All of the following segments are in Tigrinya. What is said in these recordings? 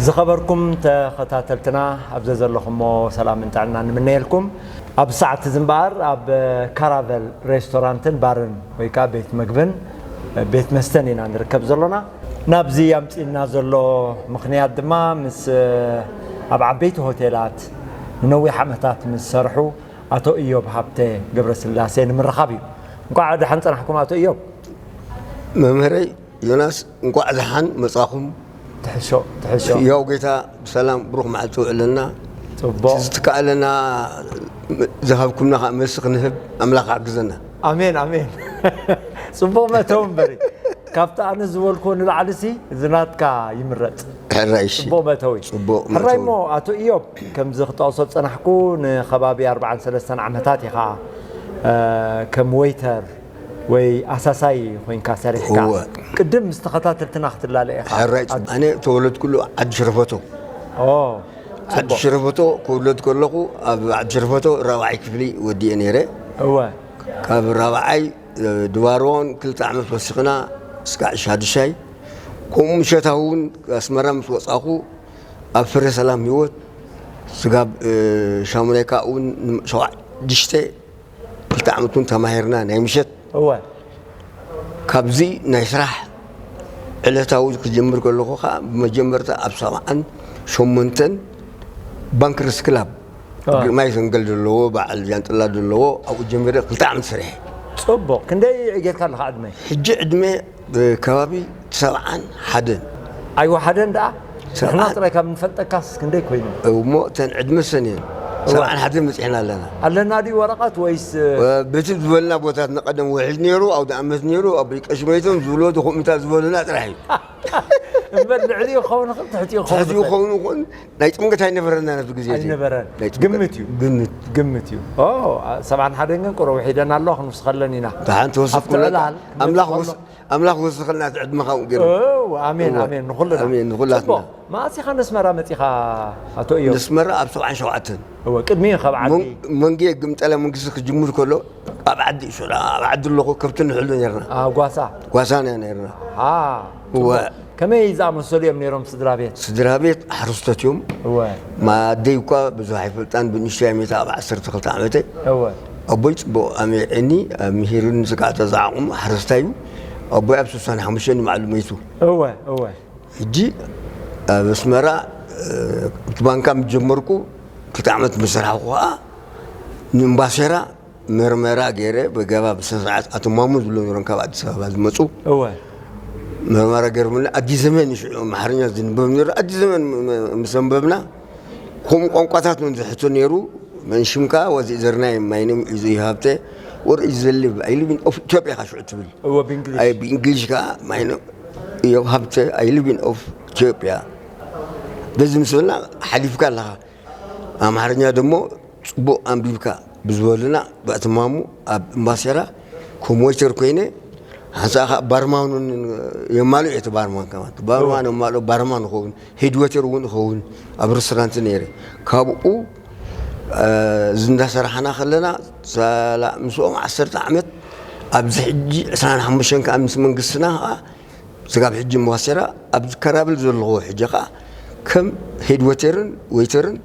ዝኸበርኩም ተኸታተልትና፣ ኣብ ዘዘለኹሞ ሰላምን ጥዕናን ንምነየልኩም። ኣብ ሰዓት እዚ እምበኣር ኣብ ካራቨል ሬስቶራንትን ባርን ወይ ከኣ ቤት መግብን ቤት መስተን ኢና ንርከብ ዘሎና። ናብዚ ኣምጺእና ዘሎ ምኽንያት ድማ ምስ ኣብ ዓበይቲ ሆቴላት ንነዊሕ ዓመታት ምስ ሰርሑ ኣቶ ኢዮብ ሃብተ ገብረስላሴ ንምርኻብ እዩ። እንቋዕ ደሓን ጸናሕኩም ኣቶ ኢዮብ። መምህረይ ዮናስ፣ እንቋዕ ደሓን መጻኹም። ትሕሾ ትሕሾ። ያው ጌታ ብሰላም ብሩኽ መዓልቲ ውዕለና። ጽቡቕ። ዝተካእለና ዝሃብኩምና ከዓ መልሲ ክንህብ ኣምላኽ ሓግዘና። ኣሜን ኣሜን። ጽቡቕ መተው እምበሪ፣ ካብቲ ኣነ ዝበልኩዎ ንላዕሊ ሲ እዚ ናትካ ይምረጽ። ሕራይ እሺ። ጽቡቕ መተዊ። ጽቡቕ ሕራይ መተዊ። እሞ ኣቶ ኢዮብ፣ ከምዚ ክጠቕሶ ዝጸናሕኩ ንኸባቢ ኣርብዓን ሰለስተን ዓመታት ኢኻ እ፣ ከም ወይተር ወይ ኣሳሳይ ኮይንካ ሰሪሕካ። እወ። ቅድም ምስ ተኸታተልትና ክትላለ ኢኻ። ሕራይ። ኣነ ተወለድኩሉ ዓዲ ሽረፈቶ። ኦ፣ ዓዲ ሽረፈቶ ክውለድ ከለኹ ኣብ ዓዲ ሽረፈቶ ራብዓይ ክፍሊ ወዲኤ ነይረ። እወ። ካብ ራብዓይ ድባሮን ክልተ ዓመት ወሲኽና እስካዕ ሻድሻይ። ከምኡ ምሸታዊ እውን ኣስመራ ምስ ወፃኹ ኣብ ፍረ ሰላም ህይወት ስጋብ ሻሙናይ ከዓ እውን ሸውዓተ ክልተ ዓመት እውን ተማሂርና ናይ ምሸት። እወ። ካብዚ ናይ ስራሕ ዕለታዊ ክጀምር ከለኹ ከዓ ብመጀመርታ ኣብ ሰብዓን ሸሞንተን ባንክርስ ክላብ ኣዎ። ግርማይ ዘንገል ዘለዎ በዓል ጃንጥላ ዘለዎ ኣብኡ ጀሚረ ክልተ ዓመት ሰሪሐ። ጽቡቕ። ክንደይ ጌርካ ኣለኻ ዕድመ? ሕጂ ዕድመ ከባቢ ሰብዓን ሓደን። ኣይወሓደን ደኣ? ንሕና ሰብዓን። ጥራይ ካብ ንፈልጠካስ ክንደይ ኮይኑ? እሞ እተን ዕድመ ሰን እየን። ሰብዓን ሓደን በፂሕና ኣለና። ኣለና ድዩ ወረቐት ወይስ? በቲ ዝበልና ቦታት ንቀደም ውሕጅ ነይሩ፣ ኣውደ ኣመት ነይሩ፣ ኣብ ቀሽመይቶም ዝብሎ ድኹምታ ዝበሉና ጥራሕ እዩ። እምበር ልዕሊኡ ክኸውን ይኽእል፣ ትሕቲኡ ክኸውን ትሕቲኡ ይኽእል። ክኸውን ይኹን ናይ ጥምቀት ኣይነበረና ነዚ ግዜ እዚ። ኣይነበረን። ናይ ጥምቀት ግምት እዩ። ግምት። ግምት እዩ። ኦ፣ ሰብዓን ሓደን ግን ቁሩብ ውሒደን ኣለዋ፣ ክንውስኸለን ኢና። ደሓን ተወስኽ ኣብቲ ዕላል ኣምላኽ ክንመልስ ወስ-፣ ኣምላኽ ወስኸልና እቲ ዕድመኻ እውን ገይሩ። ኦ፣ ኣሜን፣ እወ። ኣሜን። ንኹልና። ኣሜን፣ ንኹላትና። ጽቡቕ። መዓስ ኢኻ ነስመራ መጺኻ ኣቶ እዮ? ነስመራ ኣብ ሰብዓን ሸውዓተን። እወ፣ ቅድሚ ካብ ዓዲ። ሞን-፣ መንጌ ግምጠላ መንግስቲ ክጅምር ከሎ ኣብ ዓዲ ሹራ ኣብ ዓዲ ኣለኹ ከብቲ ንሕሉ ነርና። ኣብ ጓሳ። ጓሳና ነርና። አ፣ እወ። ከመይ ዝኣመሰሉ እዮም ነይሮም ስድራ ቤት? ስድራ ቤት ሓረስቶት እዮም። እወ። ማደይ እኳ ብዙሕ ኣይፈልጣን ብንሽቶ እያ ሜታ ኣብ ዓሰርተ ክልተ ዓመተይ። እወ። ኣቦይ ጽቡቕ ኣሚዕኒ ምሂሩኒ ስጋዕ ተዛዕቑም ሓረስታይ እዩ። ኣቦይ ኣብ ስሳን ሓሙሽተን ባዕሉ መይቱ። እወ እወ። ሕጂ ኣብ ኣስመራ እቲ ባንካ ምስ ጀመርኩ ክልተ ዓመት ምስ ሰራሕኩ ከዓ ንእምባሴራ መርመራ ገይረ ብገባ ብስነ ስርዓት ኣቶ ማሙ ዝብሎ ነሮም ካብ ኣዲስ ኣበባ ዝመፁ እወ። መርመራ ገይሮምኒ። ኣዲ ዘመን እዩ ሽዑ ኣምሓርኛ ዝንበብ ነሩ። ኣዲ ዘመን ምስ ኣንበብና ከምኡ ቋንቋታት እውን ዝሕቶ ነይሩ። መንሽምካ ወዚ ዘርናይ ማይንም እዩ ዘይሃብተ ወር እዩ ዘልብ ኣይልብን ኦፍ ኢትዮጵያ ኢኻ ሽዑ ትብል እወ ብእንግሊሽ። ኣይ ብእንግሊሽ ከዓ ማይነ እዮም ሃብተ ኣይልብን ኦፍ ኢትዮጵያ በዚ ምስ በልና ሓሊፍካ ኣለኻ። ኣምሓርኛ ደሞ ፅቡቕ ኣንቢብካ ብዝበሉና ብእትማሙ ኣብ እምባሴራ ከም ወይተር ኮይነ ሓንሳእ ከዓ ባርማን እውን የማልኡ እቲ ባርማን ከማን ባርማን የማልኦ ባርማን ንኸውን ሄድ ወይተር እውን እኸውን ኣብ ሬስቶራንት ነይረ። ካብኡ እዚ እንዳሰራሕና ከለና ሳላ ምስኦም ዓሰርተ ዓመት ኣብዚ ሕጂ ዕስራን ሓሙሽተን ከዓ ምስ መንግስትና ከዓ ስጋብ ሕጂ እምባሴራ ኣብ ካራብል ዘለዎ ሕጂ ከዓ ከም ሄድ ወተርን ወይተርን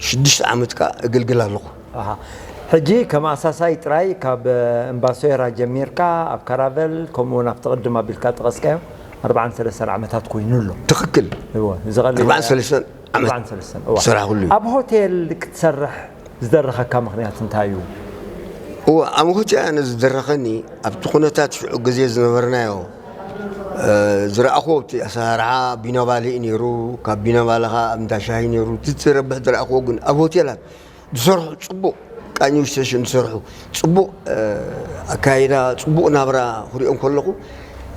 ሽዱሽተ ዓመት ከዓ እገልግል ኣለኹ። ኣሃ። ሕጂ ከም ኣሳሳይ ጥራይ ካብ እምባሶራ ጀሚርካ ኣብ ካራቨል ከምኡ እውን ኣብቲ ቅድም ኣቢልካ ጠቐስካዮ ኣርባዓን ሰለስተን ዓመታት ኮይኑ ኣሎ። ትኽክል። እወ፣ እዚ ቀሊል ኣርባዓን ሰለስተን ዓመት ኣርባዓን ሰለስተን፣ እወ። ስራሕሉ እዩ። ኣብ ሆቴል ክትሰርሕ ዝደረኸካ ምኽንያት እንታይ እዩ? እወ፣ ኣብ ሆቴል ኣነ ዝደረኸኒ ኣብቲ ኩነታት ሽዑ ግዜ ዝነበርናዮ እ፣ ዝረኣኹዎ ኣብቲ ኣሰራርሓ ቢናባለ እዩ ነይሩ። ካብ ቢናባለ ኸዓ ኣብ እንዳ ሻሂ ነይሩ። እቲ ዝረብሕ ዝረኣኹዎ ግን ኣብ ሆቴላት ዝሰርሑ ፅቡቕ ቃኝ ስቴሽን ዝሰርሑ ፅቡቕ እ፣ ኣካይዳ ፅቡቕ ናብራ ክሪኦም ከለኹ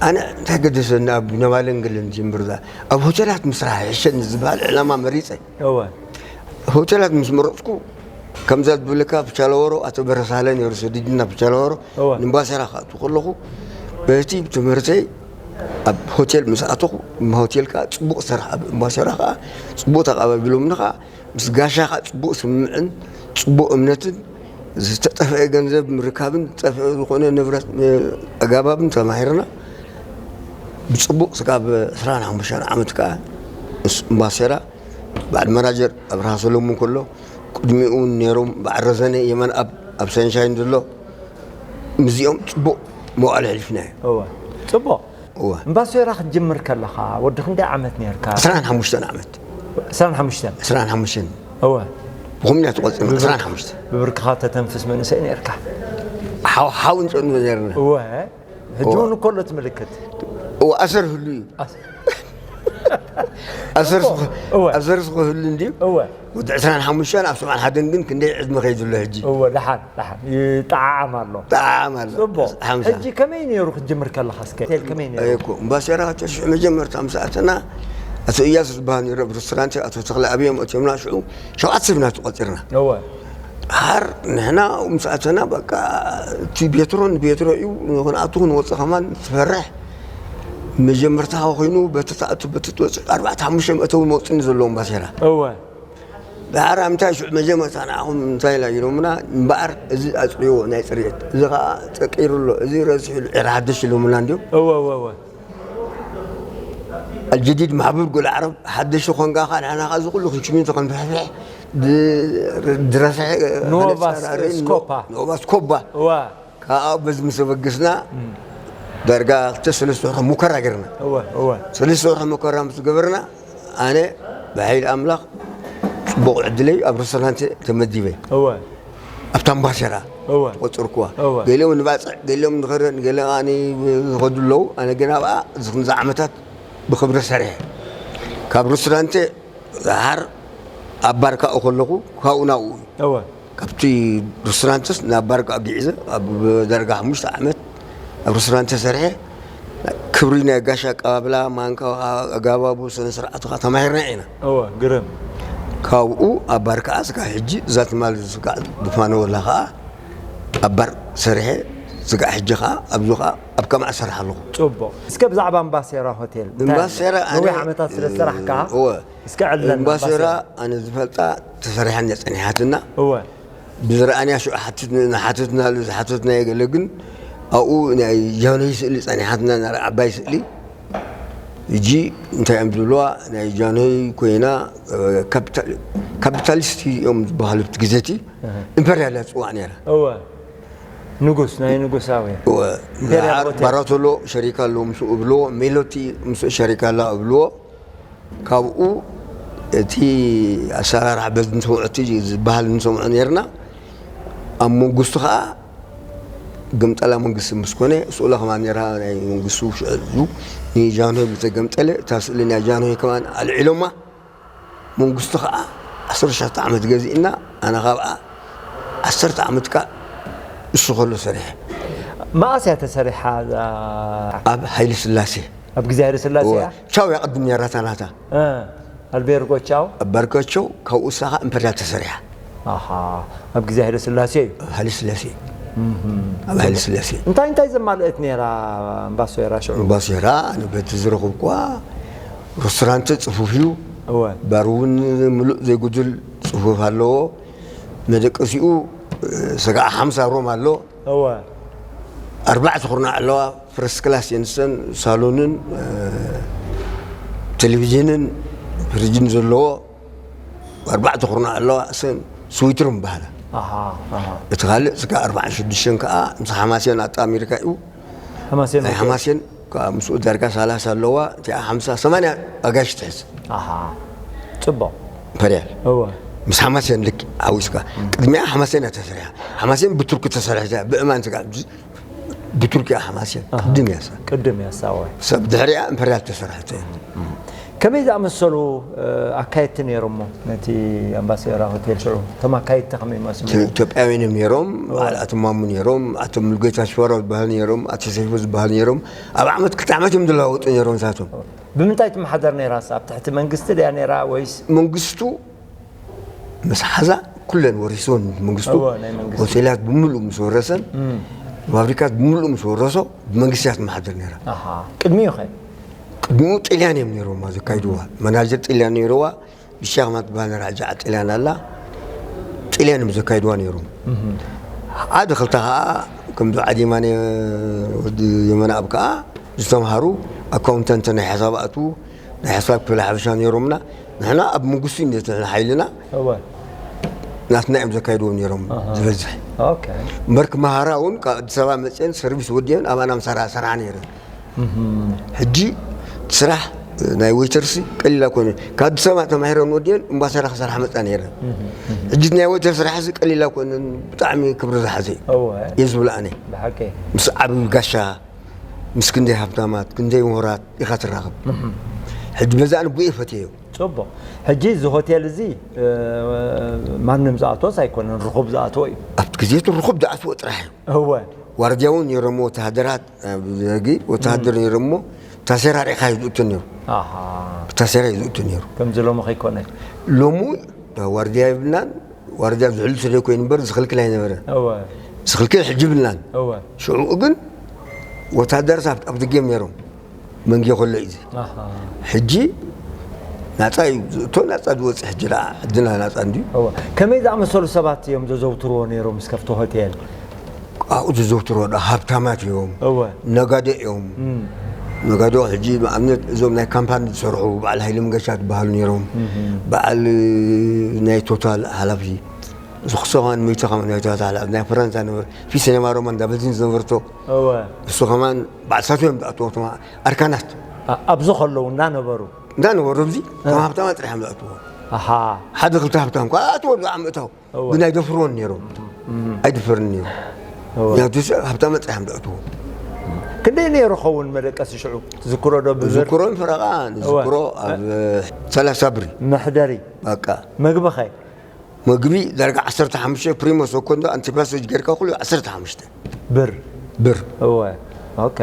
ኣነ እንታይ ገደሰኒ ኣብ ቢናባለን ገለን ዝንብር እዛ ኣብ ሆቴላት ምስራሕ ይሕሸኒ ዝብሃል ዕላማ መሪፀ። እወ። ሆቴላት ምስ መረፅኩ ከምዛ ዝብለካ ፕቻለወሮ ኣቶ በረሳለ ነይሩ ሰዲድና ፕቻለወሮ እወ። ንባሰራ ክኣቱ ከለኹ በቲ ትምህርተይ ኣብ ሆቴል ምስ ኣተኹ ሆቴል ከዓ ፅቡቕ ስራሕ ኣብ እምባሰራ ከዓ ፅቡቕ ተቐባቢሎምኒ ከዓ ምስ ጋሻ ከዓ ፅቡቕ ስምምዕን ፅቡቕ እምነትን ዝተጠፍአ ገንዘብ ምርካብን ዝጠፍአ ዝኾነ ንብረት ኣጋባብን ተማሂርና ብፅቡቕ ስጋብ ዕስራን ሓሙሽተን ዓመት ከዓ እምባሴራ በዓል መናጀር ኣብርሃ ሰሎሙን ከሎ፣ ቅድሚኡ እውን ነይሮም በዓል ረዘነ የማንኣብ ኣብ ሰንሻይን ዘሎ፣ ምስዚኦም ፅቡቕ መዋዕለ ኣሕሊፍና እዩ። እወ። ጽቡቕ። እወ። እምባሶራ ክትጅምር ከለኻ ወዲ ክንደይ ዓመት ነርካ? ዕስራን ሓሙሽተን ዓመት። ዕስራን ሓሙሽተን። ዕስራን ሓሙሽተን እወ። ብኹምንያ ትቆፅር ዕስራን ሓሙሽተን ብብርክኻ ተተንፍስ መንእሰይ ነርካ። ሓው ሓው እንጨኑ ነርና። እወ። ሕጂ እውን እኮ ኣሎ እቲ ምልክት። እወ ኣሰር ህሉ እዩ። ኣሰር እወ። ኣሰር ስኮ ህሉ እንድዩ። እወ። ወዲ ዕስራን ሓሙሽተን ኣብ ሰብዓን ሓደን ግን ክንደይ ዕድመ ከይድሎ ሕጂ? እወ ደሓን ደሓን ይጠዓዓም ኣሎ። ጠዓም ኣሎ። ጽቡቕ። ሓምሳ። ሕጂ ከመይ ነይሩ ክትጅምር ከለኻ እስከ ሆቴል ከመይ ነይሩ? እኮ እምባሴራ ተሽዑ መጀመርታ ምስ ኣተና ኣቶ እያሱ ዝበሃል ነይሩ ኣብ ሬስቶራንት ኣቶ ተኽለ ኣብዮም ኣትዮምና ሽዑ ሸውዓተ ሰብ ኢና ተቆፂርና። እወ። ድሓር ንሕና ምስ ኣተና በቃ እቲ ቤትሮ ንቤትሮ እዩ፣ ንክንኣቱ ክንወፅእ ከማን ትፈርሕ። መጀመርታ ኮይኑ በቲ ትኣቱ በቲ ትወፅእ ኣርባዕተ ሓሙሽተ መእተዊ መውፅኒ ዘለዎ እምባሴራ። እወ። ድሓር ኣብ ምንታይ ሽዑ መጀመርታ ንዓኹም እንታይ ኢላ ኢሎምና፣ እምበኣር እዚ ኣፅርዮ ናይ ፅርየት፣ እዚ ከዓ ጠቂሩ ኣሎ፣ እዚ ረዚሑ ኣሎ፣ ዕረ ሓደሽ ኢሎምና እንዲዮም። እወ እወ እወ። ኣልጀዲድ ማሕቡብ ጎል ዓረብ ሓደሽ ተኾንካ ከዓ ንሕና ከዓ እዚ ኩሉ ክንሽሚንቶ ክንፍሕፍሕ ድ- ድረፍሕ ኖቫ ጸራሪ ስኮፓ። ኖቫ ስኮባ እወ ከዓ በዚ ምስ ተበገስና ዳርጋ ክልተ ሰለስተ ወርሒ ሙከራ ገርና። እወ እወ። ሰለስተ ወርሒ ሙከራ ምስ ገበርና ኣነ ብሓይሊ ኣምላኽ ጽቡቕ ዕድለይ ኣብ ሬስቶራንት ተመዲበ። እወ ኣብታ እምባሴራ እወ። ቆጽርኩዋ። እወ። ገሊኦም ንባጽዕ፣ ገሊኦም ንኸረን፣ ገለ ከዓኒ ዝኸዱ ኣለዉ። ኣነ ግን ኣብኣ እዚ ክንዚ ዓመታት ብኽብሪ ሰሪሐ። ካብ ሬስቶራንት ድሓር ኣብ ባር ካብኡ ከለኹ ካብኡ ናብኡ እዩ። እወ። ካብቲ ሬስቶራንትስ ናብ ባር ከዓ ጊዕዘ ኣብ ዳርጋ ሓሙሽተ ዓመት ኣብ ሬስቶራንት ተሰርሐ። ክብሪ ናይ ጋሽ ኣቀባብላ ማንካ ኣጋባቡ ስነ ስርዓቱ ከዓ ተማሂርና ኢና። እወ ግርም። ካብኡ ኣብ ባር ከዓ ስጋዕ ሕጂ እዛ ትማል ስጋዕ ብፋኖ ወላ ከዓ ኣብ ባር ሰሪሐ ስጋዕ ሕጂ ከዓ ኣብዚ ከዓ ኣብ ከማዕ ሰርሕ ኣለኹ። ጽቡቕ። እስከ ብዛዕባ እምባሴራ ሆቴል እንታይ ኣሎ? እምባሴራ ኣነ- ነዊሕ ዓመታት ስለ ዝሰራሕካ እወ። እስከ ዕለና እምባሴራ እምባሴራ። ኣነ ዝፈልጣ ተሰሪሓ ጸኒሓትና። እወ ብዝረኣንያ ሽዑ ሓትትና ዝሓተትናዮ ገለ ግን ኣብኡ ናይ ጃንሆይ ስእሊ ጸኒሓትና፣ ናይ ዓባይ ስእሊ። ሕጂ እንታይ እዮም ዝብልዋ፣ ናይ ጃንሆይ ኮይና፣ ካፒታል- ካፒታሊስት እዮም ዝበሃሉ ኣብቲ ግዜ እቲ። ኢምፐርያል እያ ትጽዋዕ ነይራ። እወ ንጉስ ናይ ንጉሳዊ እወ፣ ኢምፔርያል ሆቴል። ባራቶሎ ሸሪካ ኣለዎ ምስኡ እብልዎ፣ ሜሎቲ ምስኡ ሸሪካ ኣላ እብልዎ። ካብኡ እቲ ኣሰራርሓ በዚ ንሰምዖ፣ እቲ ዝበሃል ንሰምዖ ነርና። ኣብ መንግስቱ ከዓ ግምጠላ መንግስቲ ምስ ኮነ ስእላ ከማን ነራ ናይ መንግስቱ ሽዑ እዩ ንጃንሆይ ምስ ተገምጠለ እታ ስእሊ ናይ ጃንሆይ ከማን ኣልዒሎማ። መንግስቱ ከዓ ዓሰርተ ሸተ ዓመት ገዚእና ኣነ ካብኣ ዓሰርተ ዓመት ከዓ እሱ ከሎ ሰሪሐ። መኣስ እያ ተሰሪሓ እዛ? ኣብ ሃይለ ስላሴ ኣብ ግዜ ሃይለ ስላሴ እያ? ቻው እያ ቅድም ነራታ ናታ እ፣ ኣልቤርጎ ቻው። ኣብ ባርካቸው ካብኡ ሳኻ እምፐርያል ተሰሪሓ። ኣሃ ኣብ ግዜ ሃይለ ስላሴ እዩ። ኣብ ሃይለ ስላሴ ኣብ ሃይለ ስላሴ እንታይ እንታይ ዘማልአት ነራ? እምባሶራ ሽዑ ባሴራ ንበቲ ዝረኽብኳ ሬስቶራንት ጽፉፍ እዩ። እወ ባር እውን ምሉእ ዘይጉድል ጽፉፍ ኣለዎ። መደቀሲኡ ስጋዕ ሓምሳ ሮም ኣሎ። እወ ኣርባዕተ ኩርናዕ ኣለዋ። ፈርስት ክላስ የንሰን ሳሎንን ቴሌቪዥንን ፍሪጅን ዘለዎ ኣርባዕተ ኩርናዕ ኣለዋ። እሰን ስዊትሩም በሃላ። ኣሃ ኣሃ እቲ ካልእ ስጋ ኣርባዓን ሽዱሽተን ከዓ ምስ ሓማሴን ኣጣ ኣሜሪካ እዩ። ሓማሴን ናይ ሓማሴን ከዓ ምስኡ ዳርጋ ሰላሳ ኣለዋ። እቲኣ ሓምሳ ሰማንያ ኣጋይሽ ትሕዝ። ኣሃ ጽቡቕ ፈርያል እወ ምስ ሓማሴን ልክ ሓዊስካ ቅድሚያ ሓማሴን እያ ተሰሪሓ። ሓማሴን ብቱርኪ ተሰሪሐ እያ። ብእማን ስጋ ብቱርኪ እያ ሓማሴን ቅድም እያ እሳ። ቅድም እያ እሳ እወ ሰብ ድሕሪኣ እምፐርያል ተሰርሐት እያ። ከመይ ዝኣመሰሉ ኣካየድቲ ነይሮሞ ነቲ ኣምባሰራ ሆቴል ሽዑ እቶም ኣካየድቲ ከመይ ይመስሉ? ኢትዮጵያውያን እዮም ነይሮም። በዓል ኣቶ ማሙ ነይሮም፣ ኣቶ ሙሉጌታ ሽፈራው ዝበሃል ነይሮም፣ ኣቶ ሰይፉ ዝበሃል ነይሮም። ኣብ ዓመት ክልተ ዓመት እዮም ዝለዋወጡ ነይሮም ንሳቶም። ብምንታይ ትመሓደር ነይራ እሳ? ኣብ ትሕቲ መንግስቲ ድያ ነይራ ወይስ? መንግስቱ ምስ ሓዛ ኩለን ወሪስወን መንግስቱ እወ፣ ናይ መንግስቲ። ሆቴላት ብምሉእ ምስ ወረሰን ፋብሪካት ብምሉእ ምስ ወረሶ ብመንግስቲ እያ ትመሓደር ነይራ። ኣሃ ቅድሚኡ ኸ? ቅድሚኡ ጥልያን እዮም ነይሮም ዘካይድዋ። መናጀር ጥልያን ነይርዋ። ብሻኽማ ትበሃል ነራ ሕጂ ዓድ ጥልያን ኣላ። ጥልያን እዮም ዘካይድዋ ነይሮም። ሓደ ክልተ ከዓ ከምዚ ዓዲ የማነ ወዲ የማነ ኣብ ከዓ ዝተምሃሩ ኣካውንተንት ናይ ሓሳብ ኣትዉ ናይ ሓሳብ ክፍለ ሓበሻ ነይሮምና። ንሕና ኣብ መንግስቲ እንዴት ንሕና ሓይልና እወ ናትና እዮም ዘካይድዎም ነይሮም ዝበዝሕ። ኦኬ እምበር ክመሃራ እውን ካብ ኣዲስ ኣበባ መፅአን ሰርቪስ ወዲአን ኣባና ምሰራ ሰራ ነይረን። ሕጂ ስራሕ ናይ ዌይተርሲ ቀሊል ኣይኮነ። ካብ ኣዲስ ኣበባ ተማሂረን ወዲአን እምባሰራ ክሰርሓ መፃ ነይረን። ሕጂ ናይ ዌይተር ስራሕ እዚ ቀሊል ኣይኮነን፣ ብጣዕሚ ክብሪ ዝሓዘ እዩ እወ እየ ዝብል ኣነ። ብሓቂ ምስ ዓብዪ ጋሻ ምስ ክንደይ ሃብታማት ክንደይ ምሁራት ኢኻ ትራኸብ። ሕጂ በዛ ኣነ ብኡ ፈትየዮ። ፅቡቕ። ሕጂ እዚ ሆቴል እዚ እ፣ ማንም ዝኣትዎስ ኣይኮነን፣ ርኹብ ዝኣትዎ እዩ። ኣብቲ ግዜ እቲ ርኹብ ዝኣትዎ ጥራሕ እዩ። እወ ዋርድያ እውን ነይሮሞ ወተሃደራት፣ ኣብ ደርጊ ወተሃደር ነይሮሞ። ታሴራ ርኢኻ እዩ ዝእቱ ነይሩ። ኣሃ ታሴራ እዩ ዝእቱ ነይሩ። ከምዚ ሎሚ ከይኮነ ሎሚ ዋርድያ የብልናን። ዋርድያ ዝሕሉ ስለ ኮይኑ እምበር ዝኽልክል ኣይነበረን። እወ ዝኽልክል ሕጂ ብልናን። እወ ሽዑ ግን ወታደርስ ኣብ ኣብ ደገም ነይሮም። መንጌ ከሎ እዩ እዚ። ኣሃ ሕጂ ናፃ እዩ ዝእቶ ናፃ ዝወፅእ። ሕጂ ደኣ ዕድና ናፃ እንድዩ። እወ ከመይ ዝኣመሰሉ ሰባት እዮም ዘዘውትርዎ ነይሮም እስከ ኣብቲ ሆቴል? ኣብኡ ዘዘውትሮ ዶ ሃብታማት እዮም። እወ ነጋዶ እዮም። ነጋዶ ሕጂ ንኣብነት እዞም ናይ ካምፓኒ ዝሰርሑ በዓል ሃይለ መንገሻ ዝበሃሉ ነይሮም። በዓል ናይ ቶታል ሓላፊ ዝኽሶ ከማን መይቶ ከማን ናይ ቶታል ሓላፊ ናይ ፈረንሳ ነበር። ፊ ሲኔማ ሮማ እንዳ በዚን ዝነበርቶ እወ እሱ ከማን በዓል ሳቶ እዮም ዝኣትዎ። እቶም ኣርካናት ኣ- ኣብዚ ከለዉ እንዳነበሩ እንዳነበሩ ኣብዚ ከም ሃብታማ ጥራሕ እዮም ዝኣትዎ። ኣሃ ሓደ ክልተ ሃብታም እኳ ኣትዎ ብዛዕባ ምእታው እወ። ግን ኣይደፍርዎን ነይሮም። ኣይድፈርን ነይሩ። እወ ምክንያቱ ሰብ ሃብታም ጥራሕ እዮም ዝኣትዎ። ክንደይ ነይሩ ኸውን መደቀሲ ሽዑ ትዝክሮ ዶ ብብር? ዝክሮን ፈረቓ ዝክሮ ኣብ ሰላሳ ብሪ መሕደሪ በቃ መግቢ ኸ? መግቢ ዳርጋ ዓሰርተ ሓሙሽተ ፕሪሞ ሰኮንዶ ኣንቲፓሶጅ ጌርካ ኩሉ ዓሰርተ ሓሙሽተ ብር ብር። እወ ኦኬ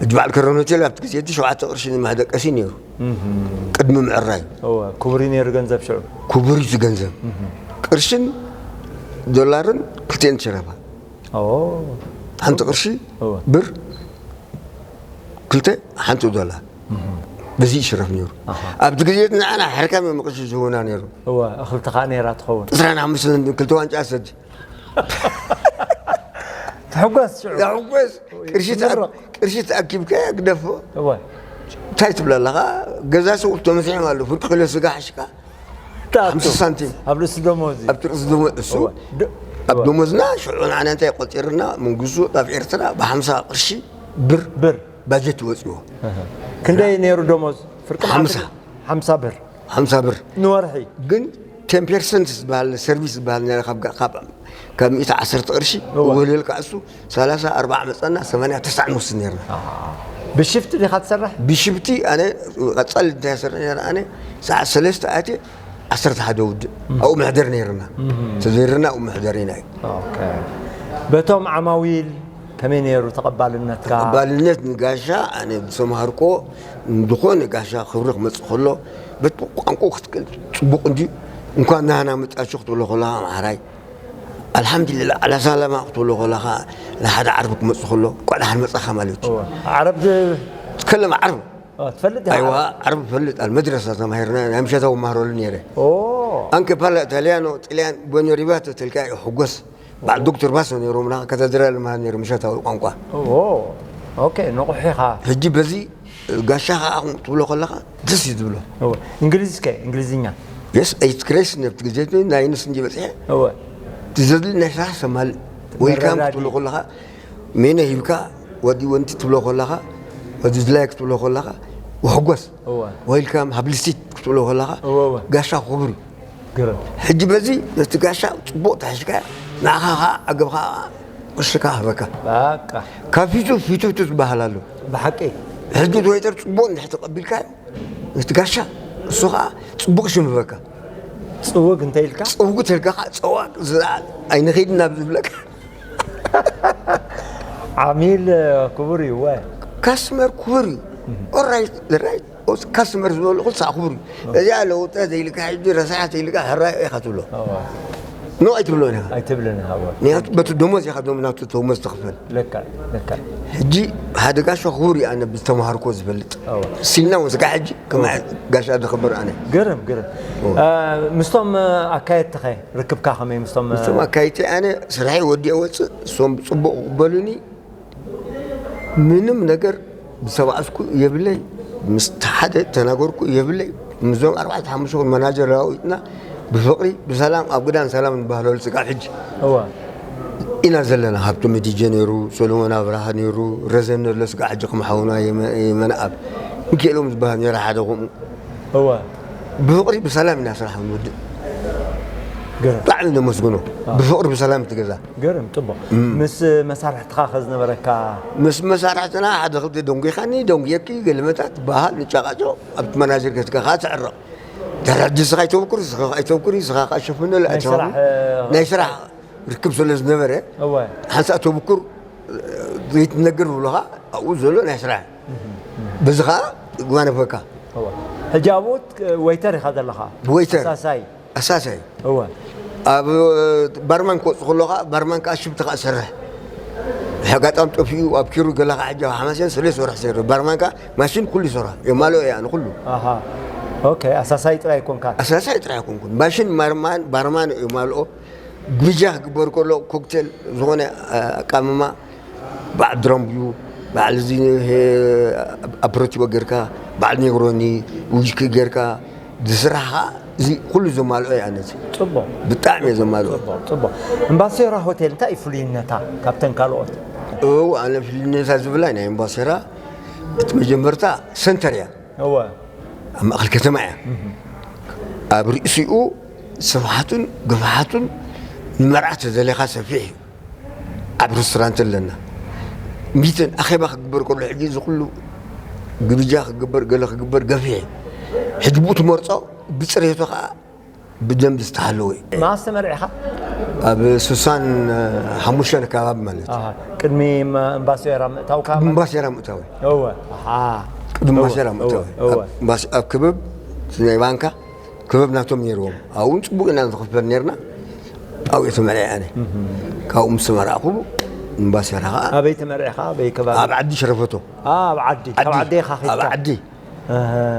እቲ በዓል ከረን ሆቴል ኣብቲ ግዜ እቲ ሸውዓተ ቅርሺ ንመደቀሲ ነይሩ። ቅድሚ ምዕራይ እወ ክቡር እዩ ነይሩ ገንዘብ ሽዑ ክቡር እዩ እቲ ገንዘብ። ቅርሽን ዶላርን ክልቲኤን ትሽረፋ። ኦ ሓንቲ ቅርሺ እወ ብር ክልተ ሓንቲ ዶላር በዚ ይሽረፍ ነይሩ። ኣብቲ ግዜ እቲ ንዓና ሕርካም እዮም ቅርሺ ዝህቡና ነይሩ። እወ እኽልቲ ከዓ ነይራ ትኸውን ዕስራን ሓሙሽተን ክልተ ዋንጫ ሰቲ ትሕጎስ ሽዑ ዳሕጎስ ቅርሺ ተኣ- ትምረቕ። ቅርሺ ተኣኪብካ ግደፎ። እወ እንታይ ትብለ ኣለኻ? ገዛ ሰው ተመሲሖም ኣለዉ። ፍርቂ ኪሎ ስጋ ሓሽካ ትኣቱ። ሓምሳ ሳንቲም ኣብ ርእሲ ደሞዝ እዩ። ኣብቲ ርእሲ ደሞ እሱ እወ ድ- ኣብ እወ ደሞዝና ሽዑ ንዓና እንታይ ቆፂርና መንግስቱ ኣብ ኤርትራ ብሓምሳ ቅርሺ ብር ብር ባጀት ይወፅዎ። ክንደይ ነይሩ ደሞዝ? ፍርቂ ሓምሳ። ሓምሳ ብር ሓምሳ ብር ንወርሒ ግን ቴን ፐርሰንት ዝበሃል ሰርቪስ ዝበሃል ነረ ካብ ጋ- ካብ ካብ ሚእቲ ዓሰርተ ቅርሺ እወ። ወለልካ እሱ ሰላሳ ኣርባዓ መፀና ሰማንያ ተስዓ ንወስድ ነርና። ብሽፍቲ ዲኻ ትሰርሕ? ብሽፍቲ ኣነ ቀፃሊ እንታይ ሰርሕ ነረ ኣነ ሰዓት ሰለስተ ኣትየ ዓሰርተ ሓደ ውድእ ኣብኡ መሕደር ነርና። ተዘይርና ኣብኡ መሕደር ኢና እዩ። ኦኬ። በቶም ዓማዊል ከመይ ነይሩ ተቐባልነትካ? ተቐባልነት ንጋሻ ኣነ ዝተምሃርኮ ንዝኾነ ጋሻ ክብሪ ክመፅእ ከሎ በቲ ቋንቋ ክትክእል ፅቡቕ እንዲ እንኳን ናህና መጣችሁ ክትብሎ ከለኻ ኣምሓራይ ኣልሓምዱሊላ ዓላ ሳላማ ክትብሎ ከለኻ ንሓደ ዓርቢ ክመፅእ ከሎ እንኳ ደሓን መፃኻ ማለት እዩ። እወ። ዓረብ ድ- ትከለም ዓርብ ኦ፣ ትፈልጥ ኢኻ? ኣይዋ ዓርብ ፈልጥ ኣል መድረሳ ተማሂርና ናይ ምሸታዊ ማህረሉ ነይረ ኦ ኣንከ ፓላ ኢታሊያኖ ጥልያን ቦኒዮ ሪባቶ ተልካ ይሕጎስ በዓል ዶክተር ባሶ ነይሮምና ከተድረል ማለት ነይሩ ምሸታዊ ቋንቋ ኦ ኦኬ ንቑሕ ኢኻ። ሕጂ በዚ ጋሻ ከዓ ትብሎ ከለኻ ደስ እዩ ዝብሎ። እወ። እንግሊዝ ከ እንግሊዝኛ? የስ ኣይትክሬስ ነብቲ ግዜ ናይንስ እንዲ በፅሐ እወ ትዘድሊ ናይ ስራሕ ሰማል ወይልካም ክትብሎ ከለኻ ሜነ ሂብካ ወዲ ወንቲ ትብሎ ከለኻ ወዲ ዝላይ ክትብሎ ከለኻ ወሕጎስ እወ ወይልካም ሃብሊሲት ክትብሎ ከለኻ እወ እወ ጋሻ ክቡር እዩ። ግርም ሕጂ በዚ ነቲ ጋሻ ፅቡቕ ተሕሽካ ንዓኻ ከዓ ዓገብኻ ቅርሽካ ሃበካ። በቃ ካብ ፊቱ ፊቱ ዝበሃል ኣሎ። ብሓቂ ሕጂ እቲ ወይተር ፅቡቕ እንድሕ ተቐቢልካ ነቲ ጋሻ እሱ ከዓ ፅቡቕ ሽም ህበካ። ፅውግ እንተ ኢልካ ፅውግ ተልካ ከዓ ፀዋቅ ዝለዓል ኣይንኸይድ ናብ ዝብለካ ዓሚል ክቡር እዩ ወ ካስተመር ክቡር እዩ። ኦራይት ራይት ካስተመር ዝበሉ ኩልሳ ክቡር እዩ። እዚኣ ለውጠ ዘይልካ ሕጂ ረሳሕ ዘይልካ ሕራይ ኢኻ ትብሎ። ኖ ኣይትብሎ ኢኻ። ኣይትብልን ሃወ ምክንያቱ በቲ ደሞዝ ኢኻ ደሞ ናቱ ደሞዝ ትኽፈል። ለካ ለካ ሕጂ ሓደ ጋሻ ክቡር እዩ። ኣነ ብዝተምሃርኮ ዝፈልጥ ኣዎ። ሲልና ወስካ ሕጂ ከማ ጋሻ ዝኽብር ኣነ ግርም ግርም ኦ። እ፣ ምስቶም ኣካየድትኸ ርክብካ ከመይ ምስቶም ምስቶም ኣካይድቲ ኣነ ስራሐይ ወዲአ ወፅእ እሶም ፅቡቅ ክበሉኒ ምንም ነገር ብሰብኣስኩ የብለይ። ምስ ሓደ ተናገርኩ የብለይ። ምስዞም ኣርባዕተ ሓሙሽተ መናጀር ለዋዊጥና ብፍቕሪ ብሰላም ኣብ ግዳን ሰላም ንባህለሉ ስጋብ ሕጂ እወ ኢና ዘለና። ሃብቶም ዲጀ ነይሩ፣ ሰሎሞን ኣብርሃ ነይሩ፣ ረዘን ነሎ ስጋብ ሕጂ ከም ሓውና የመ- የመንኣብ ሚካኤሎም ዝበሃል ነይሩ ሓደ ከምኡ። እወ ብፍቕሪ ብሰላም ኢና ስራሕ ንወድእ። ገርም ብጣዕሚ ነመስግኖ። ብፍቕሪ ብሰላም ትገዛ። ገርም ጽቡቕ። ምስ መሳርሕትኻ ከ ዝነበረካ? ምስ መሳርሕትና ሓደ ክልተ ደንጒኻኒ፣ ደንጒየኪ፣ ገለመታት በሃል ንጫቃጮ ኣብቲ መናጀር ገትካ ከዓ ትዕረቕ። ድሕሪ ሕጂ ንስኻ ኣይተብኩር፣ ንስኻ ኣይተብኩር፣ ንስኻ ከዓ ሸፍነሉ ናይ ኣይተሃቡ። ስራሕ፣ እ፣ ናይ ስራሕ ርክብ ስለ ዝነበረ እወ። ሓንሳእ ተብኩር ዘይትነግር ብሎኻ ኣብኡ ዘሎ ናይ ስራሕ በዚ ከዓ ጓነፈካ። እወ። ሕጂ ኣብኡ ወይተር ኢኻ ዘለኻ? ወይተር። ኣሳሳይ። ኣሳሳይ። እወ። ኣብ ባርማን ክወፅእ ከሎ ከዓ ባርማን ከዓ ሽፍቲ ከዓ ዝሰርሕ ኣጋጣሚ ጠፊኡ ኣብ ኪሩ ገለ ከዓ ሕጂ ኣብ ሓማሴን ሰለስተ ወርሒ ሰሪሑ ባርማን ከዓ ማሽን ኩሉ ይሰርሖ የማልኦ እያ ንኩሉ ኣሃ ኦኬ ኣሳሳይ ጥራይ ኮንካ ኣሳሳይ ጥራይ ኣይኮንኩን ማሽን ማርማን ባርማን የማልኦ ግብጃ ክግበር ከሎ ኮክቴል ዝኾነ ኣቃምማ በዓል ድራምብዩ በዓል እዚ ኣፕሮቲቦ ጌርካ በዓል ኔግሮኒ ዊስኪ ጌርካ ዝስራሕ ከዓ እዚ ኩሉ ዘማልኦ እያ ነዚ ጽቡቕ ብጣዕሚ እየ ዘማልኦ ጽቡቕ ጽቡቕ እምባሴራ ሆቴል እንታይ እዩ ፍሉይነታ ካብተን ካልኦት እው ኣነ ፍልነታ ዝብላ ናይ እምባሴራ እቲ መጀመርታ ሰንተር እያ እወ ኣብ ማእኸል ከተማ እያ ኣብ ርእሲኡ ስፍሓቱን ግፍሓቱን ንመርዓ ተደሊኻ ሰፊሕ እዩ ኣብ ሬስቶራንት ኣለና ሚትን ኣኼባ ክግበር ከሎ ሕጂ እዚ ኩሉ ግብጃ ክግበር ገለ ክግበር ገፊሕ እዩ ሕጂ ብኡ ትመርፆ ብፅሬቱ ከዓ ብደንብ ዝተሃለወ እዩ መዓስ ተመርዒኻ? ኣብ ስሳን ሓሙሽተን ኣካባቢ ማለት እዩ ኣሃ፣ ቅድሚ እምባሴራ ምእታውካ? እምባሴራ ምእታወ እወ ኣሃ፣ ቅድሚ እወ፣ እምባሴራ ምእታወ እወ፣ እወ። ኣብ ክበብ ናይ ባንካ ክበብ ናቶም ነይርዎም ኣብኡ እውን ፅቡቅ ኢና ንኽፈል ነርና ኣብኡ እየ ተመርዒ ኣነ ካብኡ ምስ ተመራዕኩ እምባሴራ ከዓ ኣበይ ተመርዒኻ ኣበይ ከባቢ ኣብ ዓዲ ሸረፈቶ ኣብ ዓዲ ካብ ዓዲ ኢኻ ኣብ ኺድካ ዓዲ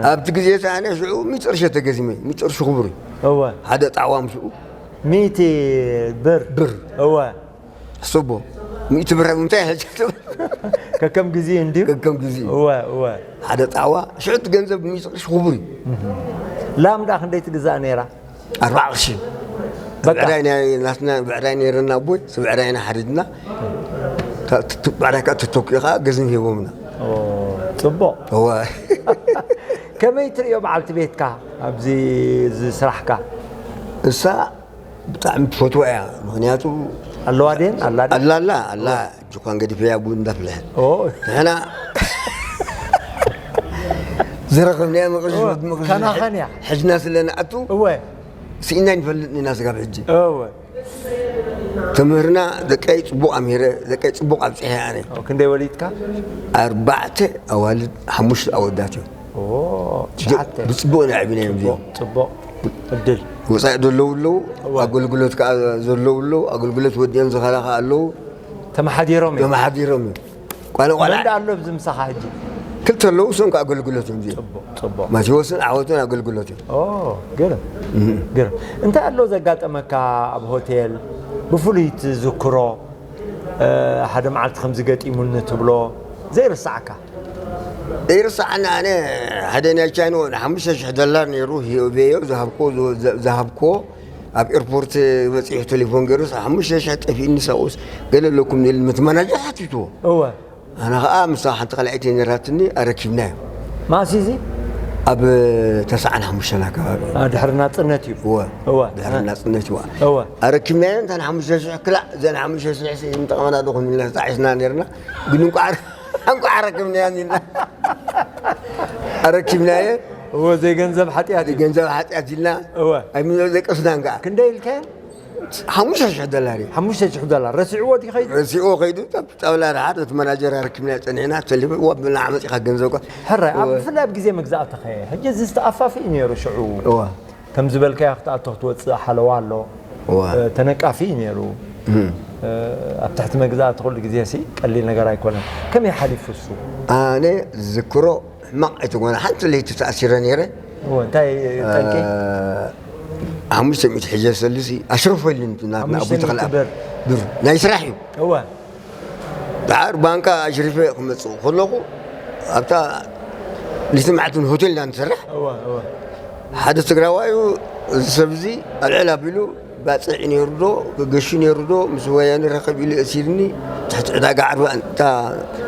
ኣብቲ ግዜ እቲ ኣነ ሽዑ ሚጥ ቅርሺ ተገዚመ ሚጥ ቅርሺ ክቡር እዩ እወ ሓደ ጣዕዋ ምስኡ ሚእቲ ብር ብር እወ ሕሰቦ ሚእቲ ብር እንታይ ሕጂ ከከም ግዜ እንድዩ ከከም ግዜ እወ እወ ሓደ ጣዕዋ ሽዑ እቲ ገንዘብ ሚእቲ ቅርሺ ክቡር እዩ ላም ደኣ ክንደይ ትግዛእ ነይራ ኣርባዓ ቅርሺ በቃ። ብዕራይ ናይ ናትና ብዕራይ ነይረና ኣቦይ እቲ ብዕራይና ሓሪድና እታ- እቲ ብዕራይ ከዓ ተተኪኡ ከዓ ገዝም ሂቦምና ኦ፣ ጽቡቕ። እወ ከመይ ትርእዮ በዓልቲ ቤትካ ኣብዚ እዚ ስራሕካ? እሳ ብጣዕሚ ትፈትዋ እያ ምክንያቱ ኣለዋ ድየን? ኣላ ድያ? ኣላ ኣላ ኣላ ጅኳን ገዲፈያ ቡን እንዳፍልሐት ኦ፣ ንሕና ዝረኸብናዮ መቕርሽ ኦ፣ ወዲ መቕርሽ ከናኸን እያ። ሕጅና ስለ ንኣቱ እወ፣ ስኢና ይንፈልጥ ኢና ስጋብ ሕጂ እወ። ትምህርና ደቀይ ጽቡቕ ኣምሂረ ደቀይ ጽቡቕ ኣብጽሐ ኣነ ኦ፣ ክንደይ ወሊድካ? ኣርባዕተ ኣዋልድ ሓሙሽተ ኣወዳት እዮም ኦ፣ ትሽዓተ። ብጽቡቕ ኢና ኣዕቢናዮም እዚኦም ጽቡቕ፣ ጽቡቕ። ዕድል። ወጻኢ ዘለዉ ኣለዉ እወ። ኣገልግሎት ከዓ ዘለዉ ኣለዉ ኣገልግሎት ወዲኦም ዝኸላ ከዓ ኣለዉ ተመሓዲሮም እዮም። ተመሓዲሮም እዮም ቋለ ቋልዓ መን ኣሎ ኣብዚ ምሳኻ ሕጂ? ክልተ ኣለዉ እሶም ከዓ ኣገልግሎት እዮም እዚኦም ጽቡቕ፣ ጽቡቕ። ማቴዎስን ዓወትን ኣገልግሎት እዮም ኦ፣ ግርም፣ ግርም። እንታይ ኣሎ ዘጋጠመካ ኣብ ሆቴል ብፍሉይ ትዝክሮ? እ፣ ሓደ መዓልቲ ከምዚ ገጢሙኒ ትብሎ ዘይርስዓካ? ዘይርስዓኒ ኣነ ሓደ ናይ ቻይና ንሓሙሽተ ሽሕ ዶላር ነይሩ ሂበዮ ዝሃብኮ ዝሃብኮ ኣብ ኤርፖርት በፂሑ ቴሌፎን ገይሩስ ሓሙሽተ ሽሕ ጠፊእኒ ሳኡስ ገለ ኣለኩም ኢሉ ምትመናጀር ሓቲትዎ እወ ኣነ ከዓ ምሳ ሓንቲ ካልኣይቲ ነራትኒ ኣረኪብናዮ ማእሲ እዚ ኣብ ተስዓን ሓሙሽተን ኣካባቢ አ፣ ድሕሪ ናፅነት እዩ እወ እወ ድሕሪ ናፅነት እዩ እወ ኣረኪብናዮ እንታ ሓሙሽተ ሽሕ ክላእ እዘን ሓሙሽተ ሽሕ ንጠቐመና ዶ ኮን ኢልና ተጣዒስና ነርና ግን እንቋዕ እንቋዕ ኣረኪብናዮ ኢልና ኣረኪብናዮ እወ ዘይገንዘብ ሓጢኣት እዩ ገንዘብ ሓጢኣት ኢልና እወ ኣይምኖ ዘይቀስናን ከዓ ክንደይ ኢልካዮ ሓሙሽተ ሽሕ ዶላር እዩ ሓሙሽተ ሽሕ ዶላር ረሲዕዎ ድዩ ከይዱ ረሲዕዎ ከይዱ ኣብ ጣውላ ደሓር ነቲ መናጀር ኣረኪብናዮ ፀኒሕና ተሊፉ እዋ ብና ዓመፂኻ ገንዘብካ ሕራይ ኣብ እወ ብፍላይ ኣብ ግዜ መግዛእቲ ከ ሕጂ እዚ ዝተኣፋፊ እዩ ነይሩ ሽዑ እዋ ከም ዝበልካዮ ክትኣቶ ክትወፅእ ሓለዋ ኣሎ እዋ እ፣ ተነቃፊ እዩ ነይሩ እም እ፣ ኣብ ትሕቲ መግዛእቲ ኩሉ ግዜ ሲ ቀሊል ነገር ኣይኮነን ከመይ ሓሊፉ እሱ ኣነ ዝዝክሮ ሕማቕ ኣይተጎነ ሓንቲ ለይቲ ተኣሲረ ነይረ እወ እንታይ ጠንቂ ሓሙሽተ ሚእቲ ሕጀ ሰልሲ ኣሽረፎ ኢሉኒ ናትና ሓሙሽተ ኣቦይ ተኽለ ሚእቲ ብር ብር ናይ ስራሕ እዩ እወ ደሓር ባንካ ኣሽሪፈ ክመፅእ ከለኹ ኣብታ ልቲ መዓልትን ሆቴል ኢና ንሰርሕ። ሓደ ትግራዋዩ እዚ ሰብ እዚ ኣልዕል ኣቢሉ ባፅዕ ነይሩ ዶ፣ ገሹ ነይሩ ዶ፣ ምስ ወያነ ረኸብ ኢሉ እሲርኒ፣ ትሕቲ ዕዳጋ ዓርቢ፣ እንታ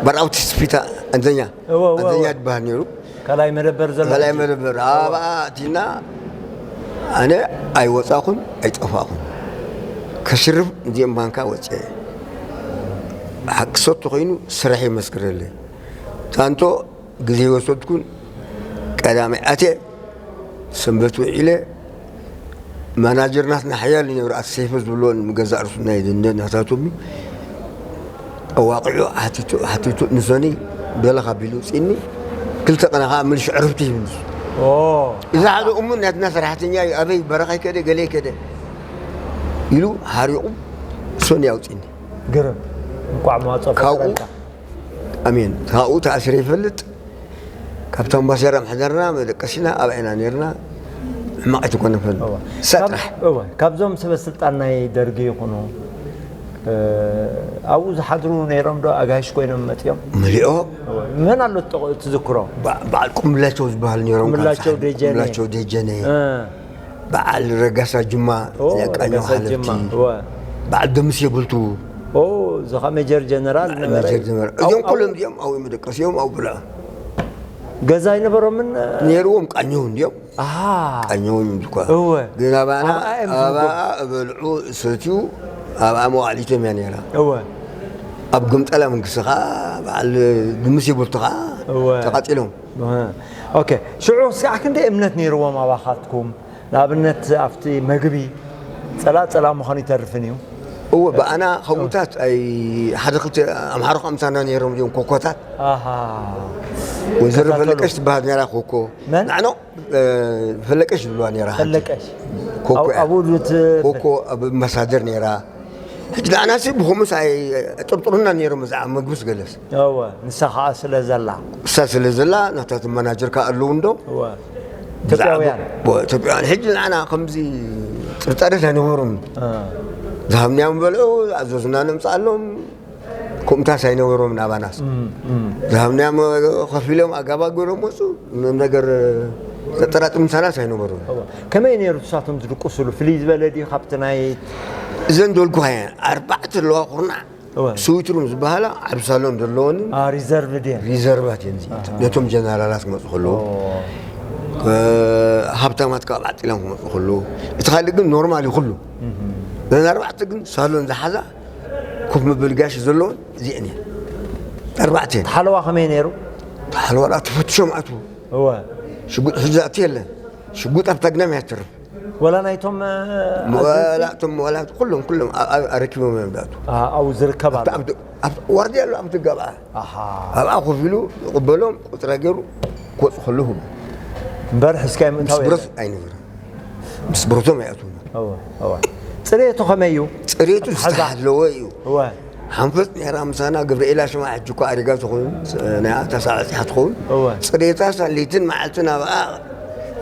በራውቲ ስፒታ፣ ኣንዘኛ፣ ኣንዘኛ ትበሃል ነይሩ። ካልኣይ መደበር ዘሎ ካልኣይ ሕጂ። መደበር ኣብኣ ኣቲና፣ ኣነ ኣይወፃኹን ኣይጠፋኹን። ከሽርፍ እዚኦም ባንካ ወፅአ። ሓቂ ሰቱ ኮይኑ ስራሕ ይመስክረለይ። ታንቶ ግዜ ወሰድኩን ቀዳማይ ኣትየ ሰንበት ውዒለ። ማናጀር ናትና ሓያል ነይሩ፣ ኣቲ ሰይፈ ዝብልዎ፣ ንገዛእ ርሱ ናይ ደንደ ናታቶሚ ኣዋቂዑ ሓቲቱ፣ ሓቲቱ ንሶኒ በለኻ ቢሉ ውፅእኒ። ክልተ ቀና ከዓ ምልሽ ዕርፍቲ ይብል። ኦ። እዚ ሓደ እሙን ናትና ሰራሕተኛ እዩ። ኣበይ በረኻይ ከደ፣ ገሌ ከደ ኢሉ ሓሪቑ ሶኒ ኣውፅእኒ። ግርም። እንኳዕ መዋፅኦ ካብኡ ፈጠረልካ። ኣሜን። ካብኡ ተኣሲረ ይፈልጥ። ካብታ ኣምባሴራ ምሕደርና መደቀሲና ኣብኣ ኢና ነርና። ሕማቕ ኣይትኮነ ፈል እዋ። ሰብ ካብ-፣ ጥራሕ። እዋ። ካብዞም ሰበ ስልጣን ናይ ደርጊ ይኹኑ፣ እ፣ ኣብኡ ዝሓድሩ ነይሮም ዶ? ኣጋይሽ ኮይኖም መፂኦም? መሊኦ። እዋ። መን ኣሎ ትጠቕ-፣ ትዝክሮ? በ-፣ በዓል ቁምላቸው ዝበሃል ነይሮም። ቁምላቸው ካብ ሳሕል ደጀኔ። ቁምላቸው ደጀኔ። እ። በዓል ረጋሳ ጅማ፣ ኦ፣ ናይ ቃኘው ረጋሳ ሓለፍቲ። ጅማ፣ እወ። በዓል ደምሴ ብልቱ። ኦ፣ እዚ ኸዓ ሜጀር ጀነራል በዓል ነበረ። ሜጀር ጀነራል። ኣው-፣ እዚኦም ኣው-፣ ኩሎም እዚኦም ኣብኡ መደቀሲኦም ኣብኡ ብልዖም። ገዛ ኣይነበሮምን? ነይርዎም ቃኘው እንዲኦም። ኣሃ። ቃኘው እዮም ዝኳ። እወ። ግን ኣባና፣ ኣብኣ እዮም ዝምገቡ። ኣብኣ እበልዑ፣ ሰትዩ፣ ኣብኣ መዋዕሊቶም እያ ነይራ። እወ። ኣብ ግምጠላ መንግስቲ ኸዓ፣ በዓል ደምሴ ብልቱ ኸዓ እወ። ተቓጺሎም። እወ። ኦኬ። ሽዑ እስካዕ ክንደይ እምነት ነይርዎም ኣባኻትኩም? ንኣብነት ኣብቲ መግቢ ጸላእ ጸላእ ምዃኑ ይተርፍን እዩ። እወ፣ ብኣና ከምኡታት ኣይ-፣ ሓደ ክልተ ኣምሓሩ ከኣ ምሳና ነይሮም እዮም ኮኮታት። ኣሃ። ወይዘሮ ይከታተሉ። ፈለቀሽ ትበሃል ነይራ ኮኮ። መን? ንዓኖ፣ እ፣ ፈለቀሽ ዝብልዋ ነይራ ሓንቲ። ፈለቀሽ። ኮኮ ኣብ-፣ እያ። ኣብኡ ዱት ኮኮ ኣብ ኣምባሳደር ነይራ። ሕጂ ንዓናሲ ብኸምኡስ ኣይ-፣ ጥርጥሩና ነይሮም ብዛዕባ መግብስ ገለስ። እወ፣ ንሳ ኸዓ ስለ ዘላ። ንሳ ስለ ዘላ፣ ናታቶም መናጀር ከኣ ኣለዉ እንዶ። እወ። ብዛዕባ ኢትዮጵያውያን። ብ-፣ ኢትዮጵያውያን። ሕጂ ንዓና ከምዚ ጥርጣሬስ ኣይነበሮምን። እ። ዝሃብናዮም በልዑ፣ ዝኣዘዙና ነምጽኣሎም፣ ከምኡታስ ኣይነበሮምን ኣባናስ። እም፣ እም። ዝሃብናዮም ከፊሎም ኣጋባ ገይሮም ወጹ፣ ምንም ነገር ዘጠራጥር ምሳናስ ኣይነበሮምን። እወ። ከመይ ነይሩ ንሳቶም ዝድቅሱሉ? ፍልይ ዝበለ ድዩ ካብቲ ናይ እዘን ደልኩኻ እየን፣ ኣርባዕተ ኣለዋ ኩርናዕ። እወ። ስዊት ሩም ዝበሃላ ዓቢ ሳሎን ዘለወንን አ፣ ሪዘርቭ ድየን? ሪዘርቫት እየን እዚኣተን። ኣሃ። ነቶም ጀነራላት ክመጹ ከለዉ፣ ኦ። እ፣ ሃብታማት ካብ ዓጢሎም ክመጹ ከለዉ፣ እቲ ካልእ ግን ኖርማል እዩ ኩሉ። እህም። ነን ኣርባዕተ ግን ሳሎን ዝሓዛ ኮፍ መበሊ ጋሽ ዘለወን እዚአን እየን። ኣርባዕተ እየን። ሓለዋ ከመይ ነይሩ? ሓለዋ ደኣ ተፈትሾም ኣትዉ። እወ። ሽጉጥ ሒዙ ዝኣቱ የለን። ሽጉጥ ኣብታ ግዳም እያ ትርፍ። ወላ ናይቶም፣ እ፣ ወላ ኣዘዝቲ? እቶም፣ ወላ ኩሎም፣ ኩሎም ኣ-፣ ኣ-፣ ኣረኪቦም እዮም ዝኣትዉ። ኣ-፣ ኣብኡ ዝርከብ ኣሎ። ኣብቲ፣ ኣብቲ፣ ኣብቲ ዋርድያ ኣሎ፣ ኣብቲ ገባኣ። ኣሃ። ኣብኣ ኮፍ ኢሉ ይቕበሎም፣ ቁጽራ ገይሩ ክወጽእ ከሎ ህቡ። እምበር ሒዝካዮ ምስ ምእታው ብረት የለን። ኣይነበረን። ምስ ብረቶም ኣይኣትዉን። እወ፣ እወ። ጽሬቱ ከመይ እዩ? ጽሬቱ ኣትሓዛ? ዝተሓለወ እዩ። እወ። ሓንፈጽ ነይራ ምሳና፣ ገብርኤላ ሽማ ሕጂ እኮ ኣሪጋ ትኸውን፣ ናይ ኣታ ሳዕ በጺሓ ትኸውን። እወ። ጽሬታ ሳ-፣ ለይትን መዓልትን ኣብኣ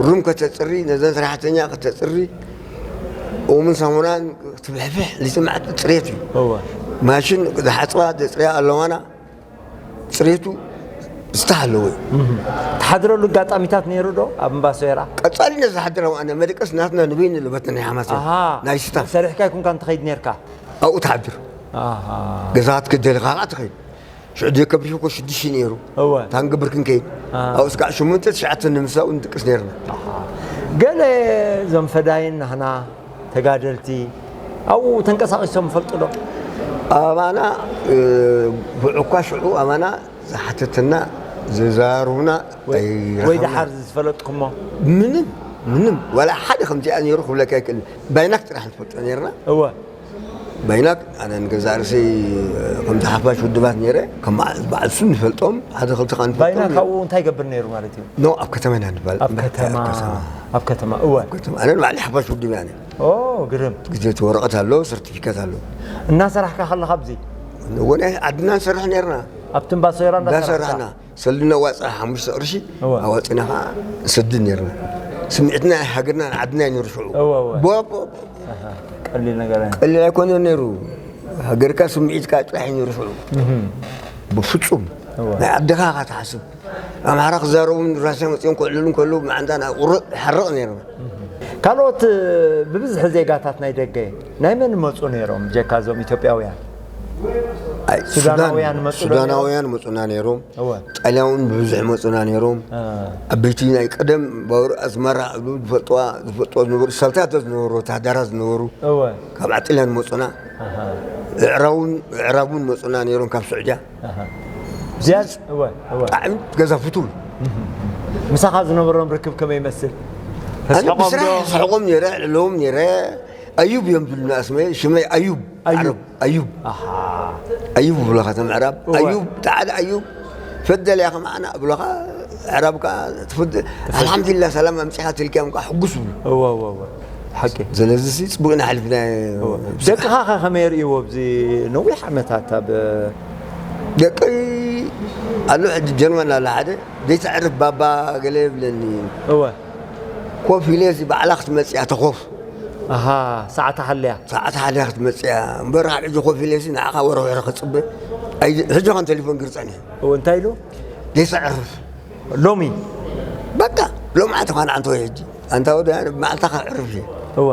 ሩም ከተጽሪ፣ ነዘን ሰራሕተኛ ከተጽሪ፣ ኦምን ሳሙናን ትብሕብሕ፣ ለይትን መዓልትን ጽሬት እዩ። እወ። ማሽን ዝሓጽባ፣ ዘጽርያ ኣለዋና፣ ጽሬቱ ዝተሃለወ እዩ። እህ። ትሓድረሉ ኣጋጣሚታት ነይሩ ዶ ኣብ እምባሶየራ? ቀጻሊ ነዛ ሓድራ፣ ኣነ መደቀስ ናትና ንበይኑ ለበትና ናይ ሓማሴን፣ ኣሃ። ናይ ስታፍ። ሰሪሕካ ይኩንካ እንትኸይድ ነይርካ? ኣብኡ ትሓድር። ኣሃ። ገዛኻ ክትደሊ ከኣ ትኸይድ። ሽዑ ደይ ከብሪሁ እኮ ሽዱሽተ ነይሩ። እወ። ታንክ ብር ክንከይድ። አ። ኣብኡ እስካዕ ሸሞንተ ትሽዓተ ንምሳኡ ንድቅስ ነይርና። ኣሃ። ገለ እዞም ፈዳይን ናህና ተጋደልቲ ኣብኡ ተንቀሳቒሶም ይፈልጡ ዶ? ኣባና፣ እ፣ ብዕኳ ሽዑ ኣባና ዝሓተትና፣ ዝዛሩና ወይ፣ ወይ ኣይረኸብና። ደሓር ዝፈለጥኩሞ? ምንም፣ ምንም። ዋላ ሓደ ከምዚኣ ነይሩ ክብለካ ኣይክእልን። ባይናክ ጥራሕ ንፈልጦ ነይርና። እወ። ባይናክ፣ ኣነ ንገዛእ ርእሰይ፣ ከምዚ ሓፋሽ ውድባት ነይረ፣ ከም በዓል፣ በዓል ሱን ንፈልጦም፣ ሓደ ክልተ ከኣ ንፈልጦም ባይናክ ነይሩ። ኣብኡ እንታይ ይገብር ነይሩ ማለት እዩ? ኖ፣ ኣብ ከተማ ኢና ንባል። ኣብ እምበር፣ ከተማ፣ ኣብ ከተማ። ኣብ ከተማ፣ እወ። ኣብ ከተማ። ኣነ ንባዕለይ ሓፋሽ ውድብ እየ ኣነ። ኦ፣ ግርም። ግዜ እቲ ወረቐት ኣሎ፣ ሰርቲፊካት ኣሎ። እናሰራሕካ ከለኻ ኣብዚ? እወ፣ ናይ ዓድና ንሰርሕ ነይርና። ኣብቲ እምባሶየራ እንዳሰራሕካ? እንዳሰራሕና። ሰልዲ ነዋጽእ ሓሙሽተ ቅርሺ እወ። ኣዋጺእና ኸዓ ንሰድድ ነይርና። ስምዒትና ናይ ሃገርና ንዓድና እዩ ነይሩ ሽዑ። እወ፣ እወ። ቦ-፣ ቦ-፣ ቦ-፣ ኣሃ፣ ቀሊል ነገር ኣይኮነን። ቀሊል ኣይኮነን ነይሩ። ሃገርካ ስምዒትካ ጥራሕ እዩ ነይሩ ሽዑ። እህም። ብፍጹም። እወ። ናይ ዓድኻ ኢኻ ትሓስብ። ኣምሓራ ክዛረቡን ራሽያ መጺኦም ክዕልሉ እንከለዉ መዓንጣና ቁርጥ ሓርቕ ነይርና። ካልኦት ብብዝሒ ዜጋታት ናይ ደገ ናይ መን ይመጹ ነይሮም ብጀካ እዞም ኢትዮጵያውያን? ኣይ፣ ሱዳናውያን ሱዳን- መጹ ዶ ነይሮም? ሱዳናውያን መጹና ነይሮም። እወ። ጣልያን እውን ብብዝሒ መጹና ነይሮም። አ። ዓበይቲ ናይ ቀደም ባቡር ኣስመራ ዝብሉ ዝፈልጥዋ ዝፈልጥዎ ዝነበሩ ሰልታት ዝነበሩ ወታሃደራት ዝነበሩ እወ። ካብ ዓጥልያን መጹና። ኣሃ። ኣዕራቡን ኣዕራቡን መጹና ነይሮም ካብ ስዑድያ። ኣሃ። ዝያድ እወ እወ። ብጣዕሚ ገዛ ፍቱው እዩ። ምሳኻ ዝነበሮም ርክብ ከመይ ይመስል? ኣነ ተስሕቖም ብስራሕ ዶ? ስሕቖም ነይረ፣ ዕለዎም ነይረ። ኣዩብ እዮም ዝብሉና፣ እስመይ ሽመይ ኣዩብ። ኣዩብ። ዓረብ ኣዩብ። ኣሃ። ኣዩብ ብሎኻ ተምዕራብ እወ። ኣዩብ ተዓደ ኣዩብ ፈደል ያኸ ማዕና ብሎኻ። ዕራብ ከኣ ትፍድ ኣልሓምዱሊላህ ሰላም ኣምጺኻ ትልክያም ከኣ ሕጉስ ብሉ። እወ እወ እወ። ሓቂ። ስለዚ ሲ ጽቡቕ ኢና ሓሊፍናዮ። እወ። ደቅኻ ኸ ከመይ የርእይዎ ኣብዚ ነዊሕ ዓመታት ኣብ ደቀይ ኣሎ ሕጂ ጀርመን ኣሎ ሓደ ዘይተዕርፍ ባባ ገለ ይብለኒ። እወ። ኮፍ ኢለ ሲ ባዕላ ክትመጽእ እያ ተኾፍ። ኣሃ፣ ሰዓታ ሓልያ። ሰዓታ ሓልያ ክትመጽእ እያ። እምበር ካብ ሕጂ ኮፍ ኢለ ሲ ንዓኻ ወርሒ ወርሒ ክጽበ። ኣይ፣ ሕጂ ኸን ቴሌፎን ግርጸኒ። እወ፣ እንታይ ኢሉ? ዘይተዕርፍ። ሎሚ? በቃ፣ ሎሚ ዓንተ ኸን ዓንተ ወይ ሕጂ። ኣንታ ወዲ መዓልታ ከዕርፍ እየ። እወ።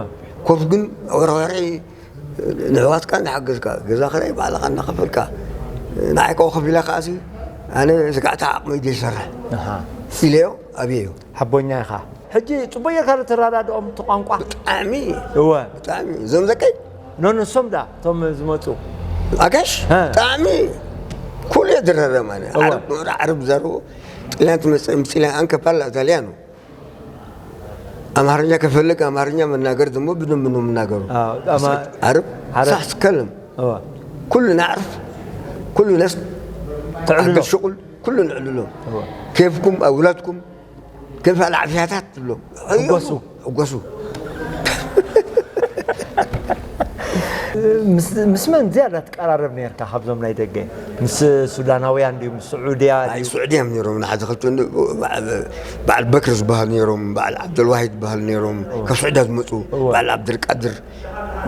ኮፍ ግን ወርሒ ወርሒ ንሕዋትካ እንዳሓገዝካ፣ ገዛ ክራይ ባዕልኻ እንዳኸፈልካ፣ ንዓይ ከኣ ኮፍ ኢለ ከኣሲ፣ ኣነ ስጋዕታ ዓቕመይ ዘይሰርሕ ኣሃ። ኢለዮ ኣብየዮ። ሓቦኛ ኢኻ። ሕጂ ጽቡቕ ጌርካ ዶ ተረዳድኦም እቲ ቋንቋ? ብጣዕሚ። እወ። ብጣዕሚ። እዞም ደቀይ? ኖ፣ ንሶም ዳ፣ እቶም ዝመጹ? ኣጋሽ? ሀ። ብጣዕሚ። ኩሉ እየ ዝረዳም ኣነ። እወ። ዓረብ፣ ዓረብ ዘርቦ፣ ጥልያን ትመጽእ፣ ምስ ጥልያን ኣንከ ፓርላ ኢታልያኖ። ኣምሓርኛ ከፈልግ ኣምሓርኛ መናገር ደሞ ብደንብ ነው የምናገሩ። አዎ፣ አማ-፣ ዓረብ ዓረብ። ሳሕ ትከለም። አዎ። ኩሉ ናዕርፍ፣ ኩሉ ነስ ተዕልሎ። ሓገዝ ሽቁል፣ ኩሉ ንዕልሎ። አዎ። ኬፍኩም፣ ኣውላድኩም፣ ኬፍ ኣልዓፊያታት ትብሎ። ሕጎሱ። ሕጎሱ። ምስ፣ ምስ መን ዝያዳ ትቀራረብ ነርካ ካብዞም ናይ ደገ? ምስ ሱዳናውያን ድዩ? ምስ ስዑድያ ናይ ድዩ? ስዑድያ እዮም ነይሮም፣ ንሓደ ክልተ እንዶ-፣ በዓል፣ በዓል በክር ዝበሃሉ ነይሮም፣ በዓል ዓብደልዋሂድ ዝበሃሉ ነይሮም፣ ኦ። ካብ ስዑድያ ዝመፁ፣ እወ። በዓል ዓብደልቃድር፣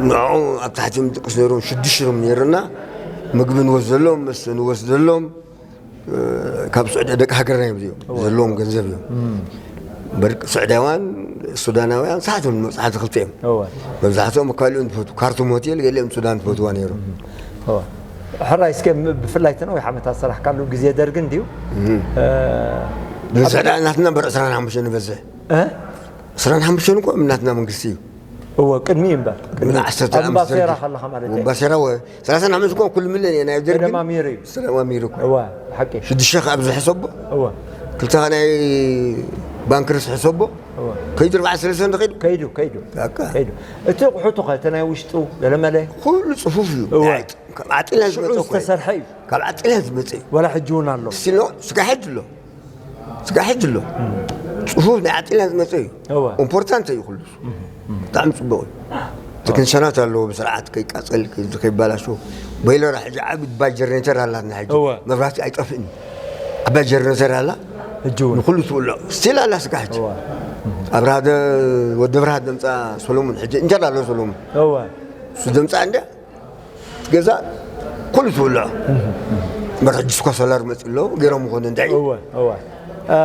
ንዕኡ ኣብ ታሕቲ እዮም ዝጥቀሱ ነይሮም፣ ሽዱሽተ እዮም ነይሩና፣ ምግቢ ንወስደሎም፣ መስተ ንወስደሎም፣ እ፣ ካብ ስዑድያ ደቂ ሃገርና እዮም እዚኦም፣ እወ። ዘለዎም ገንዘብ እዮም። እም። እምበር ስዑዳውያን፣ ሱዳናውያን ሰዓት እዮም ዝመፁ፣ ሓደ ክልተ እዮም። እወ። መብዛሕትኦም ካልኦም ዝፈትዉ፣ ካርቱም ሆቴል ገሊኦም ሱዳን ዝፈትዋ ነይሮም። እወ። ሕራይ እስከ ም-፣ ብፍላይ እቲ ነዊሕ ዓመታት ዝሰራሕካሉ ግዜ ደርግን ድዩ? እም። እ፣ ንስዕዳ ኣብ ናትና እምበር ዕስራን ሓሙሽተን ንበዝሕ። እ? ዕስራን ሓሙሽተን እኮ ናትና መንግስቲ እዩ። እወ፣ ቅድሚ እዩ እምበር። ቅድሚ ዓሰርተ ኣብ ዓመት ባሴራ ደርጊ። ከለኻ ማለት እዩ። ባሴራ ወ-፣ ሰላሳን ሓሙሽተን እኮ ኩሉ ሚልዮን እየ ናይ ደርግን ተደማሚሩ እዩ። ተደማሚሩ እኮ። እወ፣ ሓቂ። ሽዱሽተ ከ ኣብዚ ሕሰቦ። እወ። ክልተ ከ ናይ ባንክርስ ሕሰቦ። እወ። ከይዱ ኣርባዕተ ሰለስተ እንዶ ከይዱ። ከይዱ፣ ከይዱ። በቃ። ከይዱ። እቲ ኣቑሑቱ ኸ፣ እቲ ናይ ውሽጡ ገለመለ? ኩሉ ጽፉፍ እዩ። እወ። ናይ ካብ ዓጢላ ሽዑ ዝመጸ እኮ እዩ። ዝተሰርሐ እዩ። ካብ ዓጢላ ዝመጸ እዩ። ዋላ ሕጂ እውን ኣሎ። ስቲል ስጋ ሕጂ ኣሎ። ስጋ ሕጂ ኣሎ። እም። ጽፉፍ ናይ ዓጢላ ዝመጸ እዩ። እወ። ኢምፖርታንት እዩ ኩሉ። እም፣ እም። ብጣዕሚ ጽቡቕ እዩ። እቲ ክንሸናት ኣለዎ ብስርዓት ከይቃጸል፣ ከይ-፣ ከይበላሾ። ቦይለራ ሕጂ ዓቢ ባይ ጀነሬተር ኣላትና ሕጂ። እወ። መብራህቲ ኣይጠፍእን። ዓባይ ጀነሬተር ኣላ። ሕጂ እውን። ንኹሉ ትውልዖ። ስቲል ኣላ ስጋ ሕጂ። እወ። ኣብርሃ ደ-፣ ወዲ ኣብርሃ ደምጻ ሰሎሙን ሕጂ እንጀራ ኣሎ ሰሎሙን። እወ። እሱ ደምጻ እንደ ገዛ ኩሉ ትውልዖ። እምበር ሕጂ እስኳ ሶላር መጺኡ ኣሎ፣ ገይሮም ይኾኑ እንታይ? እወ፣ እወ። እ፣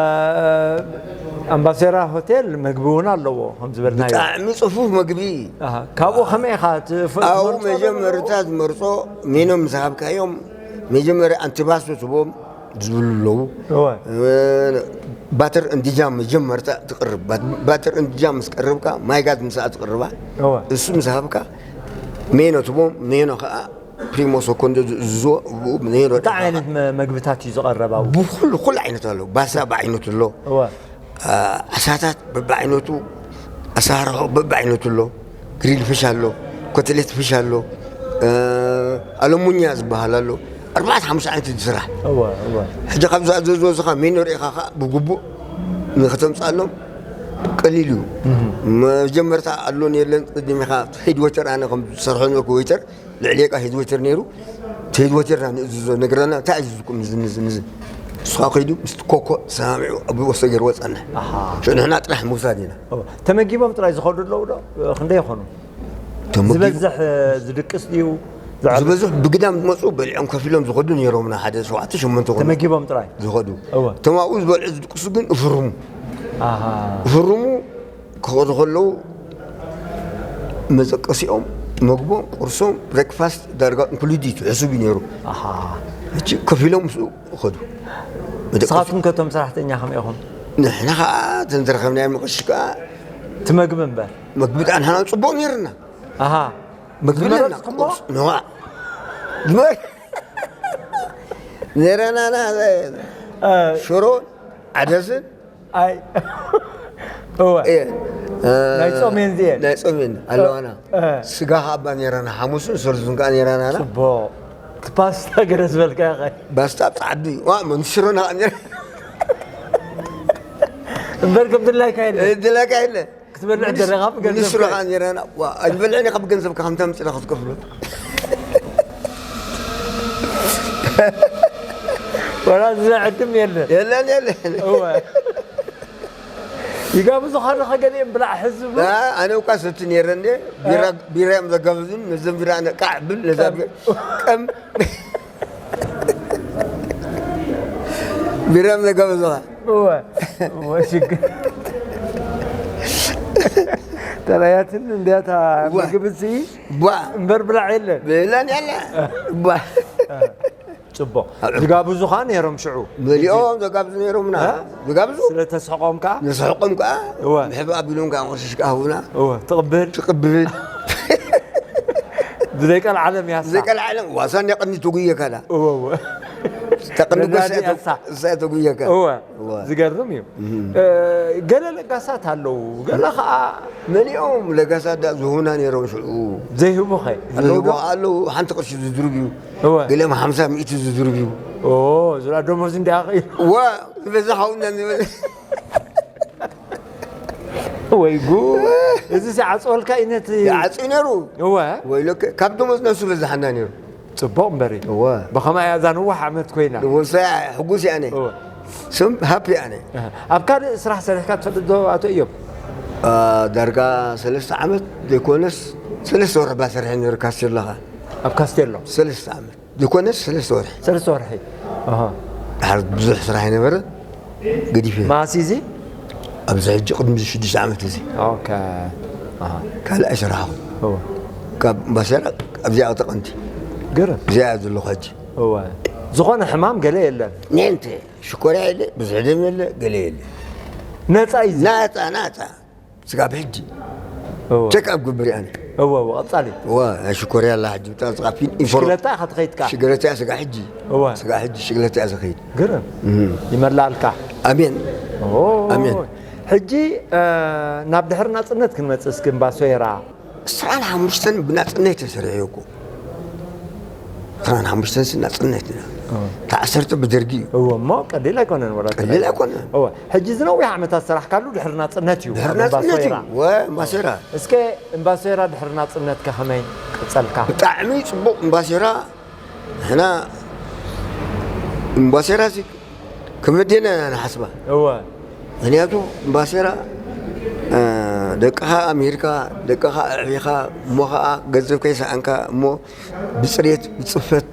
ኣምባሴራ ሆቴል ምግቢ እውን ኣለዎ፣ ከም ዝበልናዮ። ብጣዕሚ ጽፉፍ ምግቢ። ኣሃ፣ ካብኡ ከመይ ኢኻ ትፍ-፣ ኣብኡ ትመርጾ ዶ? መጀመርታ ዝመርጾ ሜኖ ምስ ሃብካዮም፣ መጀመርያ ኣንቲባሶ ትቦም ዝብሉ ኣለዉ። እወ። እ፣ ባተር እንድጃም መጀመርታ ትቕርብ። ባት-፣ ባተር እንድጃም ምስ ቀረብካ፣ ማይ ጋዝ ምስኣ ትቕርባ። እወ። እሱ ምስ ሃብካ፣ ሜኖ ትቦም፣ ሜኖ ኸኣ ፕሪሞ ሰኮንዶ ዝእዝዞ፣ ብኡ ሜኖ እንታይ ዓይነት መ-፣ መግብታት እዩ ዝቐረብ ኣብኡ? ብኹሉ፣ ኩሉ ዓይነት ኣሎ። ባሳ ብዓይነቱ ኣሎ። እወ። አ-፣ ዓሳታት በብዓይነቱ፣ ኣሰራርሖ በብዓይነቱ ኣሎ። ግሪል ፊሽ ኣሎ፣ ኮትሌት ፊሽ ኣሎ፣ እ፣ ኣለሙኛ ዝበሃል ኣሎ። ኣርባዕተ ሓሙሽተ ዓይነት እዩ ዝስራሕ። እወ፣ እወ። ሕጂ ካብ ዝኣዘዝዎ እዚ ኸኣ ሜኑ ርኢኻ ኸኣ ብግቡእ ንኽተምጽኣሎም ቀሊል እዩ። እህ። መጀመርታ ኣሎን የለን ቅድም ኢኻ ሄድ ዌተር፣ ኣነ ከም ዝሰርሖ ነበርኩ ዌተር፣ ልዕሊ የቃ ሄድ ዌተር ነይሩ። እቲ ሄድ ዌተርና ንእዝዞ ነግረና፣ "እንታይ ኣዚዝኩም ንዚ፣ ንዚ፣ ንዚ?" ንሱ ኸኣ ከይዱ ምስ ኮኮ ሰማሚዑ ኣብ ወስዶ ገይርዎ ጸንሐ። ኣሃ። ሽዑ ንሕና ጥራሕ ምውሳድ ኢና። እወ። ተመጊቦም ጥራይ ዝኸዱ ኣለዉ ዶ? ክንደይ ይኾኑ? ተመጊቡ ዝበዝሕ፣ እ፣ ዝድቅስ ድዩ? ዝበዝሕ ብግዳም ዝመፁ በሊዖም ከፊሎም ዝኸዱ ነይሮምና፣ ሓደ ሸውዓተ ሸሞንተ ኮኑ ተመጊቦም ጥራይ። ዝኸዱ። እወ። እቶም ኣብኡ ዝበልዑ ዝድቅሱ ግን እፍርሙ። ኣሃ። እፍርሙ ክኸዱ ከለዉ መፀቀሲኦም፣ መግቦም፣ ቁርሶም፣ ብሬክፋስት ዳርጋ ኢንክሉድ እዩ፣ ሕሱብ እዩ ነይሩ። ኣሃ። እቺ ከፊሎም ምስኡ ይኸዱ። መደቀሲ ንስኻትኩም ከ እቶም ሰራሕተኛ ከመይ ኢኹም? ንሕና ኸዓ ተንተረኸብናዮም ንቐሺ ከዓ ትመግቢ እምበር። መግቢ ደኣ ንሕና ጽቡቕ ነይርና። ኣሃ። መግቢ ትመረጽ ኣለና። እሞ? ቁርሲ፣ ንዋ። ዝመር-፣ ነይረና ና-፣ እ። ሽሮን ዓደስን ኣይ። እወ። እየ። እ፣ ናይ ጾም እየን እዚኤን። ናይ ጾም እየን ኣለዋና። እ። ስጋ ኸዓ ነይረና፣ ሓሙስን ሰሉስን ከኣ ነይረና ና። ጽቡቕ። እቲ ፓስታ ገለ ዝበልካ ኢኻ። ባስታ ብጣዕሚ፣ ዋ፣ መንሽሮና ኸዓ ነይረ-፣ እምበር ከም ድላይካ የለ። እ፣ ድላይካ የለ። ክትበልዕ ደለኻ ብገንዘብ ሚኒስትሩ ከ-፣ ኸዓ ነይረና፣ ዋ፣ ኣይትበልዕን ኢኻ ብገንዘብካ፣ ከምታ ምፅእና ክትከፍሎ። ወላ እዚ ዕድም የለን። የለን፣ የለን። እወ። ይጋብዙኻ ዶ ከገሊኦም ብላዕ ሕዝ ዝብሉ? አ፣ ኣነ እኳ ሰቲ ነይረ እንዴ፣ ቢራ፣ አ። ቢራ እዮም ዘጋብዙን፣ ነዘን ቢራ ነቃዕ ብል፣ ነዛ ቀም። ቢራ፣ ቀም። ቢራ እዮም ዘጋብዙኻ። እወ፣ እወ፣ ሽግር። ተራያትን እንዲያታ እወ። ምግብሲ ቧ። እምበር ብላዕ የለን። ብላን ያለ። ቧ። ጽቡቕ። ኣብ ዝጋብዙኻ ነይሮም ሽዑ? መሊኦም ዘጋብዙ ነይሮምና። እ? ዝጋብዙ። ስለ ተስሕቖም ከኣ? ንስሕቆም ከኣ፣ እወ። ምሕብ ኣቢሎም ከኣ ቁርሲ ከኣ ህቡና። እወ፣ ትቕብል? ትቕብል። ብዘይ ቀልዓለም ያሳ። ብዘይ ቀልዓለም፣ ዋሳ እንዲያ ቀኒ ትጉየካ ዳ። እወ፣ እወ። ተቐንዲ ነዛ ጎሳ እያ ድያሳ። እሳ እያ ትጉየካ። እወ። እወ። ዝገርም እዩ። እህ። እ፣ ገለ ለጋሳት ኣለዉ፣ ገለ ኸኣ መሊኦም ለጋሳት ዳ ዝህቡና ነይሮም ሽዑ። ዘይህቡኸ? ኣለዉ ኣለዉ ዶ? ዶ? ኣለዉ፣ ሓንቲ ቅርሺ ዝድርብ እዩ። እወ። ገሊኦም ሓምሳ ሚእቲ ዝድርብ እዩ። ኦ፣ ዝራ ደሞዝ እንዲኣ ኸ-፣ እወ፣ ዝበዝሕ ሓውና ዝበዝሕ። ወይ ጉድ። እዚ ሲዓጽወልካ እዩ ነቲ ይዓጽ እዩ ነይሩ። እወ። ወይለከ፣ ካብ ደሞዝ ነሱ በዝሓና ነይሩ። ጽቡቕ እምበሪ። እወ። ብኸማይ እያ እዛ ነዋሕ ዓመት ኮይና። ንወሳ ሕጉስ እያ ኣነ። እወ። ስም ሃፒ እያ ኣነ። ኣሃ። ኣብ ካልእ ስራሕ ሰሪሕካ ትፈልጥ ዶ ኣቶ እዮም? አ፣ ዳርጋ ሰለስተ ዓመት ዘይኮነስ ሰለስተ ወርሒ ባ ሰሪሐ ነይሩ ካስቴሎ ኸኣ። ኣብ ካስቴሎ? ሰለስተ ዓመት። ዘይኮነስ ሰለስተ ወርሒ። ሰለስተ ወርሒ። ኣሃ። ድሓር ብዙሕ ስራሕ ኣይነበረ፣ ገዲፈ። መኣስ እዚ? ኣብዚ ሕጂ ቅድሚ ሽዱሽተ ዓመት እዚ። ኦኬ። ኣሃ። ካልእ ኣይሰራሕኹ። እወ። ካብ ባሰራ ኣብዚኣ ተቐንቲ። ግርም። እዚኣ ዘለኹ ሕጂ። እወ። ዝኾነ ሕማም ገለ የለን? ኔንተ፣ ሽኮርያ የለ፣ ብዙሕ ደም የለ፣ ገለ የለ። ነጻ እዩ እዚ? ናጻ፣ ናጻ። ስጋብ ሕጂ እወ። ቸክ ኣፕ ግብር ኣነ። እወ፣ እወ፣ ቀጻሊ። እወ፣ ናይ ሽኮርያ ኣላ ሕጂ ብጣዕሚ ጽቃ ፊን ኢንፎርም። ሽግለታ ኢኻ ትኸይድካ? ሽግለታ ስጋ ሕጂ። እወ። ስጋ ሕጂ ሽግለታ እያ ዝኸይድ። ግርም። እም። ይመላልካ። ኣሜን። ኦ። ኣሜን። ሕጂ፣ እ፣ ናብ ድሕሪ ናጽነት ክንመጽእ እስኪ እምባ ሶይራ። ዕስራን ሓሙሽተን ብናጽነት ተሰሪሑ እኮ። ዕስራን ሓሙሽተን ሲ ናጽነት ኢና። እወ። እታ ዓሰርተ ብደርጊ እዩ። እወ፣ እሞ ቀሊል ኣይኮነን ወላ ቀሊል ኣይኮነን። እወ፣ ሕጂ እዚ ነዊሕ ዓመታት ዝሰራሕካሉ ድሕሪ ናጽነት እዩ፣ ድሕሪ ኣብ እምባ ናጽነት እዩ። ሶይራ። ወ-፣ እምባ ሶይራ። እስከ እምባ ሶይራ ድሕሪ ናጽነትከ ከመይ ቀጸልካ? ብጣዕሚ ጽቡቕ እምባ ሶይራ። ንሕና እምባ ሶይራ ሲ ከመዴና ኢና ንሓስባ። እወ። ምኽንያቱ እምባ ሶይራ፣ እ፣ ደቅኻ ኣምሂርካ፣ ደቅኻ ኣዕቢኻ፣ እሞ ኸኣ ገንዘብ ከይሰኣንካ፣ እሞ ብጽሬት፣ ብጽፈት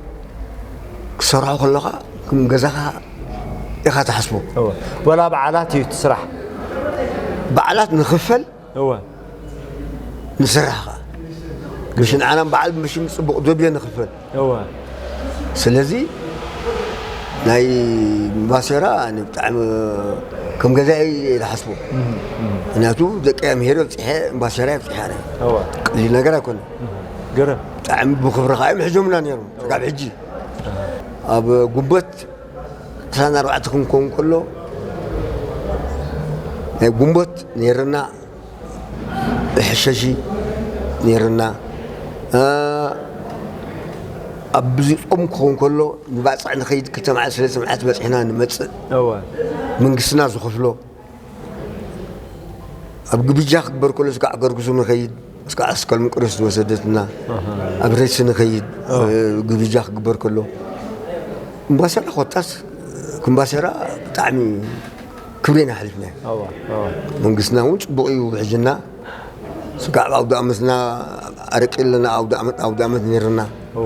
ክሰርሖ ከለኻ፣ ከም ገዛኻ ኢኻ ትሓስቦ። እወ። ወላ በዓላት እዩ እቲ ስራሕ። በዓላት ንኽፈል እወ። ንስራሕ ኸኣ። መሽን ዓና በዓል መሽን ጽቡቕ ዶብዮ ንኽፈል። እወ። ስለዚ ናይ እምባ ሶይራ ኣነ ብጣዕሚ ከም ገዛይ እየ ዝሓስቦ። እም፣ እም። ምኽንያቱ ደቀይ ኣምሂረ ኣብጺሐ፣ እምባ ሶይራ ኣብጺሐ ኣነ። እወ። ቀሊል ነገር ኣይኮነን። እም። ግርም። ብጣዕሚ ብኽብሪ ኸኣ እዮም ሒዞምና ነይሮም። ስጋብ ሕጂ። ኣብ ጉንበት ዕስራን ኣርባዕተ ክንከውን ከሎ ናይ ጉንበት ነይርና። መሐሸሺ ነይርና። እ፣ ኣብ ብዚ ጾም ክኸውን ከሎ ንባጽዕ ንኸይድ ክልተ መዓልቲ ሰለስተ መዓልቲ በጺሕና ንመጽእ። እወ። መንግስትና ዝኸፍሎ። ኣብ ግብጃ ክግበር ከሎ እስካዕ ገርግሱ ንኸይድ፣ እስካዕ እስካል ምቅርስ ዝወሰደትና። ኣሃ። ኣብ ሬስ ንኸይድ፣ እወ። እ፣ ግብጃ ክግበር ከሎ። እምባ ሶይራ ኮታስ፣ እምባ ሶይራ ብጣዕሚ ክብሬና ኣሕሊፍናዮ። እወ፣ እወ። መንግስትና እውን ጽቡቕ እዩ ሕጅና። ስጋዕ ኣብ ኣውደ ኣመትና ኣረቂ ኣለና፣ ኣውደ ኣመት፣ ኣውደ ኣመት ነይርና። ኦ፣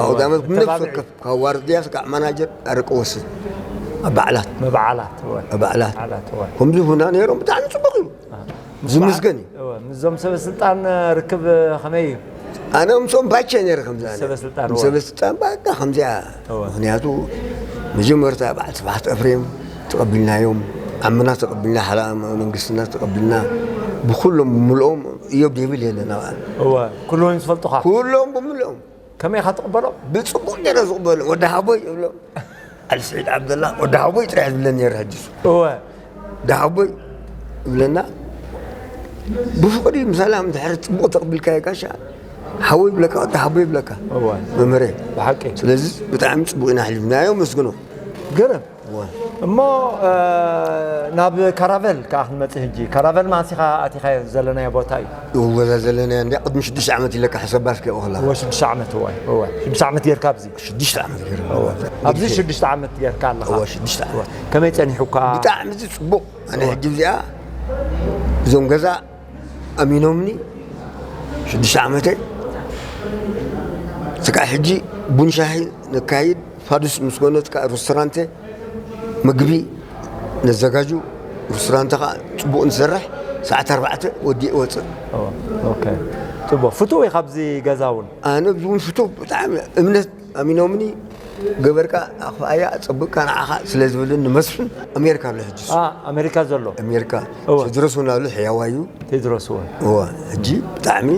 ኣውዳመት ብነፍሲ ወከፍ ካብ ዋርድያ ስጋዕ ማናጀር ኣረቂ ወስድ ኣብ በዓላት መብዓላት እወ። ኣብ በዓላት በዓላት እወ። ከምዚ ሁና ነይሮም ብጣዕሚ ፅቡቅ እዩ። ዝምስገን እዩ። እወ፣ ምስዞም ሰበ ስልጣን ርክብ ከመይ እዩ? ኣነ ምስኦም ባቸ ነይረ ከምዚ ኣነ። ሰበ ስልጣን ምስ እወ። ሰበ ስልጣን ባቃ ከምዚኣ እወ። ምክንያቱ መጀመርታ በዓል ስብሓት ኤፍሬም ተቐቢልናዮም፣ ዓምና ተቐቢልና፣ ሓላ መንግስትና ተቐቢልና፣ ብኩሎም ብምልኦም እዮብ ዴቪል የለን ኣብኣ። እወ፣ ኩሎም ዝፈልጡኻ? ኩሎም ብምልኦም። ከመይ ኢኻ ትቕበሎም? ብጽቡቕ ገይረ ዝቕበሎም። ወዲ ሓቦይ ይብሎም። ዓሊ ስዒድ ዓብደላ፣ ወዲ ሓቦይ ጥራሕ ዝብለኒ ነይሩ ሕጂ እሱ። እወ። ወዲ ሓቦይ ይብለና። ብፍቕሪ፣ ብሰላም፣ ድሕሪ ጽቡቕ ተቕቢልካዮ ጋሻ፣ ሓወይ ይብለካ፣ ወዲ ሓቦይ ይብለካ። እወ። መምህረይ። ብሓቂ። ስለዚ ብጣዕሚ ጽቡቕ ኢና ኣሕሊፍናዮ፣ ኣመስግኖ። ገርም። እወ። እሞ፣ እ፣ ናብ ካራቨል ከኣ ክንመጽእ ሕጂ። ካራቨል መዓስ ኢኻ ኣቲኻዮ? ዘለናዮ ቦታ እዩ። እወ፣ እዛ ዘለናዮ እንድያ ቅድሚ ሽዱሽተ ዓመት ኢለካ ሕሰባ እስከ ይኣኽላ። እወ፣ ሽዱሽተ ዓመት፣ እወ፣ እወ። ሽዱሽተ ዓመት ጌርካ ኣብዚ? ሽዱሽተ ዓመት ጌርና። እወ። ኣብዚ ሽዱሽተ ዓመት ጌርካ ኣለኻ? እወ፣ ሽዱሽተ ዓመት። እወ። ከመይ ጸኒሑካ? ብጣዕሚ እዚ ጽቡቕ። ኣነ እወ። ሕጂ እዚኣ እዞም ገዛ ኣሚኖምኒ ሽዱሽተ ዓመተይ። ስጋዕ ሕጂ ቡን ሻሂ ነካይድ፣ ፋዱስ ምስ ኮነት ከኣ ሬስቶራንተ ምግቢ ነዘጋጁ፣ ሬስቶራንተ ከኣ ጽቡቕ ንሰርሕ፣ ሰዓት ኣርባዕተ ወዲእ እወጽእ። ኦ፣ ኦኬ። ጽቡቕ። ፍቱው ኢኻ ኣብዚ ገዛ እውን? ኣነ ኣብዚ እውን ፍቱው፣ ብጣዕሚ እምነት ኣሚኖምኒ፣ ገበርካ ኣኽፍኣያ፣ ኣጸብቕካ ንዓኻ ስለ ዝብልኒ መስፍን ኣሜሪካ ኣሎ ሕጂ እሱ። ኣ፣ ኣሜሪካ ዘሎ? ኣሜሪካ። እወ። ቴድሮስ እውን ኣሎ፣ ሕያዋይ እዩ። ቴድሮስ እውን። እወ፣ ሕጂ ብጣዕሚ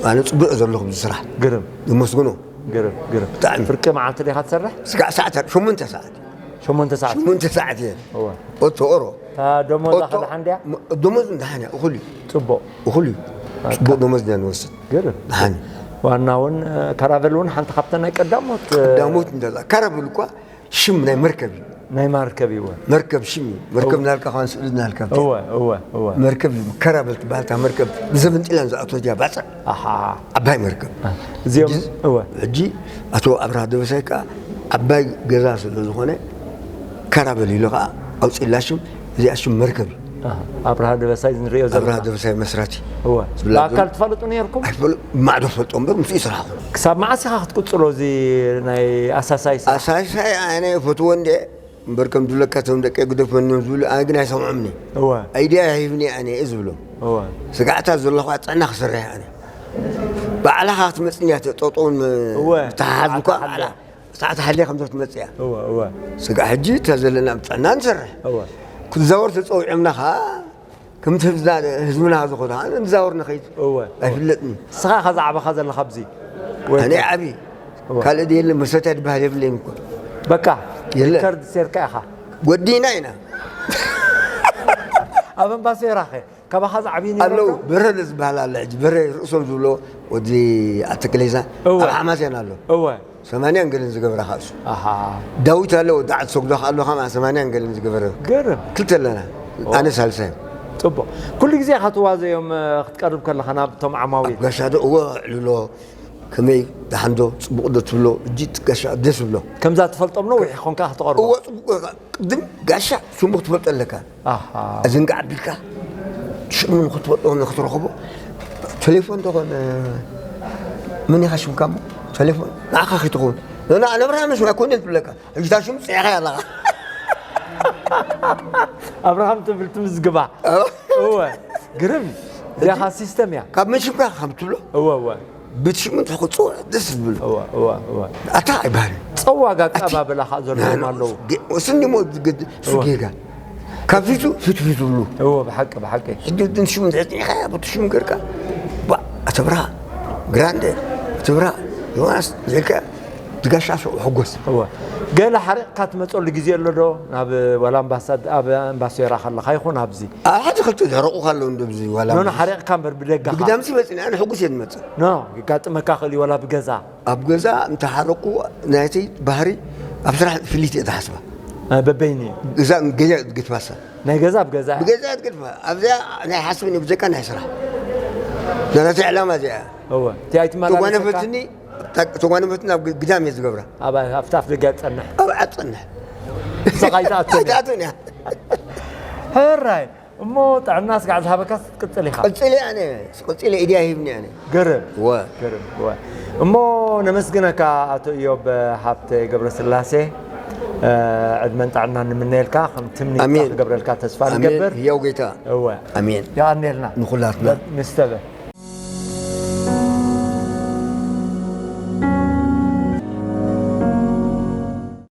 ኣነ ጽቡቕ ዘለኹ ኣብዚ ስራሕ። ግርም። የመስግኖ። ግርም፣ ግርም። ብጣዕሚ። ፍርቂ መዓልቲ ዲኻ ትሰርሕ? ስጋዕ ሰዓት፣ ሸሞንተ ሰዓት። ሸሞንተ ሰዓት? ሸሞንተ ሰዓት እየ። እወ። ኦቶ ኦሮ። እታ ደሞዝ ኦቶ፣ ኣኸ ደሓን ድያ? ም-፣ ደሞዝ ደሓን እያ፣ እኹል እዩ። ጽቡቕ። እኹል እዩ። በቃ። ጽቡቕ ደሞዝ ኢና ንወስድ። ግርም። ደሓን እዩ። ዋና እውን፣ እ፣ ካራቨል እውን ሓንቲ ካብተን ናይ ቀዳሞት፣ እ፣ ቀዳሞት እንዳ-፣ ካራቨል እኳ ሽም ናይ መርከብ እዩ። ናይ መርከብ እዩ፣ እወ። መርከብ ሽም እዩ። መርከብ እወ። እናልካ ኸማን ስእሊ እናልካ ብትያ። እወ፣ እወ፣ እወ። መርከብ እዩ። ካራቨል ትበሃል እታ መርከብ ብዘበንጢላን ዝኣተወት እያ ባጽዕ። ኣሃ። ዓባይ መርከብ። እ፣ እዚኦም፣ ሕጂ፣ እወ። ሕጂ ኣቶ ኣብርሃ ደበሳይ ከኣ ዓባይ ገዛ ስለ ዝኾነ ካራቨል ኢሉ ከኣ ኣውጺእላ ሽም፣ እዚኣ ሽም መርከብ እዩ። ኣሃ። ኣብርሃ ደበሳይ ንሪኦ ዘለና። ኣብርሃ ደበሳይ መስራቲ። እወ። ዝብላ ብኣካል ዘሎ ትፈልጡ ነይርኩም? ኣይፈል-፣ ብማዕዶ ፈልጦ እምበር ምስኡ ይስራሕኹ። ክሳብ መዓስ ኢኻ ክትቅጽሎ እዚ ናይ ኣሳሳይ ስራሕ? ኣሳሳይ ኣነ ይፈትዎ እንደ እምበር ከም ዝብለካ እቶም ደቂ ግደፈኒ እዮም ዝብሉ፣ ኣነ ግን ኣይሰምዖምኒ። እወ። ኣይድያ ሂብኒ ኣነ እየ ዝብሎም። እወ። ስጋዕታት ዘለኹ ጥዕና ክሰርሕ ኣነ። ባዕልኻ ክትመጽእን እያ፣ ጠጠውን እወ። ምትሓሓዝ እኳ ኣታ ባዕላ። ሓዛ። ሰዓት ሓልያ ከም ትመጽእ እያ። እወ፣ እወ። ስጋዕ ሕጂ እታ ዘለና ብጥዕና ንሰርሕ። እወ። ክትዛወር ተጸዊዖምና ኸኣ፣ ከምቲ ህዝብና፣ ህዝብና ዝኾነ ኸኣ ንዛወር ንኸይድ። እወ። ኣይፍለጥን። ንስኻ ኢኻ ዝዓበኻ ዘለኻ ኣብዚ? ወይ ኣነ ከ-፣ ዓቢ። እወ። ካልእ ድየ የለን፣ መሰታይ ዝበሃል የብለይን እኮ። በቃ፣ የለን። ሪከርድ ሴርካ ኢኻ። ወዲና ኢና። ኣብ ኣምባሴራኸ? ካባኻ ዝዓብዩ ኣለዉ። ነይሮም ዶ? በረለ ዝበሃል ኣሎ ሕጂ፣ በረ ርእሶም ዝብሎ ወዲ ኣተክሌዛ እወ። ኣብ ሓማሴን ኣሎ። እወ። ሰማንያን ገለን ዝገብራ ኻእሱ። ኣሃ። ዳዊት ኣሎ፣ ወዲ ዓዲ ሰጉዶ ከኣ ኣሎ፣ ከማን ሰማንያን ገለን ዝገበረ። ገርም። ክልተ ኣለና። ኦ። ኣነ ሳልሳይ። ጽቡቕ። ኩሉ ግዜ ኢኻ ትዋዘዮም፣ እ፣ ክትቀርብ ከለኻ ናብቶም ዓማዊል? ኣብ ጋሻ ዶ፣ እወ፣ ዕልሎ፣ ከመይ፣ ደሓን ዶ፣ ጽቡቕ ዶ ትብሎ፣ እጅ ጋሻ ደስ ብሎ። ከምዛ ትፈልጦም ነዊሕ ይኾንካ ክትቐርቦ? እወ፣ ጽቡቕ፣ ቅድም ጋሻ ሽሙ ክትፈልጦ ኣለካ። ኣሃ። ኣዝንጋዕ ኣቢልካ ሽሙ ንክትፈልጦ ንክትረኽቦ፣ ቴሌፎን ዶ ኾነ፣ መን ኢኻ ሽምካ እሞ? ቴሌፎን ንዓኻ ከይትኸውን። ኖኖ፣ ኣነ ኣብርሃም ሽም ኣይኮነን ትብለካ። ሕጂ እታ ሽም ጽዒኻ ኣለኻ። ኣብርሃም ትብል ትምዝግባ። እወ። እወ። ግርም። እዚኣ ኸኣ ሲስተም እያ። ካብ መን ሽምካ ከም ትብሎ? እወ፣ እወ። ብቲ ሽሙ እንተ ክጽውዕ ደስ ዝብል። እወ፣ እወ፣ እወ። ኣታ ኣይበሃልን። ጸዋግ ኣቲ-፣ ኣቀባብላ ኸኣ ዘለዎም ናኖ ኣለዉ። ጌ-፣ ስኒ ሞ ዝግድ-፣ እሱ እወ። ጌጋ። ካብ ፊቱ፣ ፊቱ፣ ፊቱ ብሉ። እወ፣ ብሓቂ፣ ብሓቂ። ሕጂ ድን ሽሙ እንተ ጽኒዕካያ፣ በቲ ሽሙ ገርካ፣ ባ-፣ ኣቲ ብርሃ፣ ግራንደ፣ ኣቲ ብርሃ፣ ዮናስ፣ ዘልካ፣ ዝጋሻ ሰው ሕጎስ። እወ። ገለ ሓሪቕካ ትመጸሉ ግዜ ኣሎ ዶ? ናብ ዋላ ኣምባሳድ-፣ ኣብ ኣምባሴራ ከለኻ ይኹን ኣብዚ? ኣብ ሓደ ክልተ ዘረቑ ኣለዉ እንዶ ብዚ ዋላ ኖ፣ ኖ፣ ኣምባስ-፣ ሓሪቕካ እምበር ብደገኻ። ብግዳምሲ መጺና፣ ኣነ ሕጉስ እየ ዝመጽእ። ኖ፣ የጋጥመካ ክእል እዩ ዋላ ብገዛ። ኣብ ገዛ እንተሓረቁ ናይቲ ባህሪ ኣብ ስራሕ ፍልይቲ እየ ዝሓስባ። እ፣ በበይኑ እዩ። ገዛ፣ ገዛ ግድፋሳ። ናይ ገዛ ኣብ ገዛ። ብገዛ ትግድፋ። ኣብዚኣ ናይ ሓስብን እዩ፣ ብዘካ ናይ ስራሕ። ናናቲ ዕላማ እዚኣ። እወ። እቲ ኣይትመላለሰካ? ተጓነፈትኒ፣ ታ-፣ ተጓነፈትኒ ኣብ ግ-፣ ግዳም እየ ዝገብራ። ኣብ፣ ኣብቲ ኣፍ ደገ ትጸንሕ? ኣብ ዓድ ትጸንሕ። ንስኻ ኣይትኣቱን እያ? ኣይትኣቱን እያ። ሕራይ። እሞ ጥዕና ስጋዕ ዝሃበካ ክትቅጽል ኢኻ። ቅጽል ኣነ ቅጽል ኢድያ ሂብኒ ኣነ ግርም ወ ግርም እወ። እሞ ነመስግነካ ኣቶ ኢዮብ ሃብተ ገብረስላሴ፣ እ፣ ዕድመን ጥዕናን ንምነየልካ፣ ከም ትምኒትካ ኣሜን። ክገብረልካ ተስፋ ኣሜን። ንገብር። ህያው ጌታ። እወ ኣሜን። የቐንየልና። ንኹላትና። ንስተበ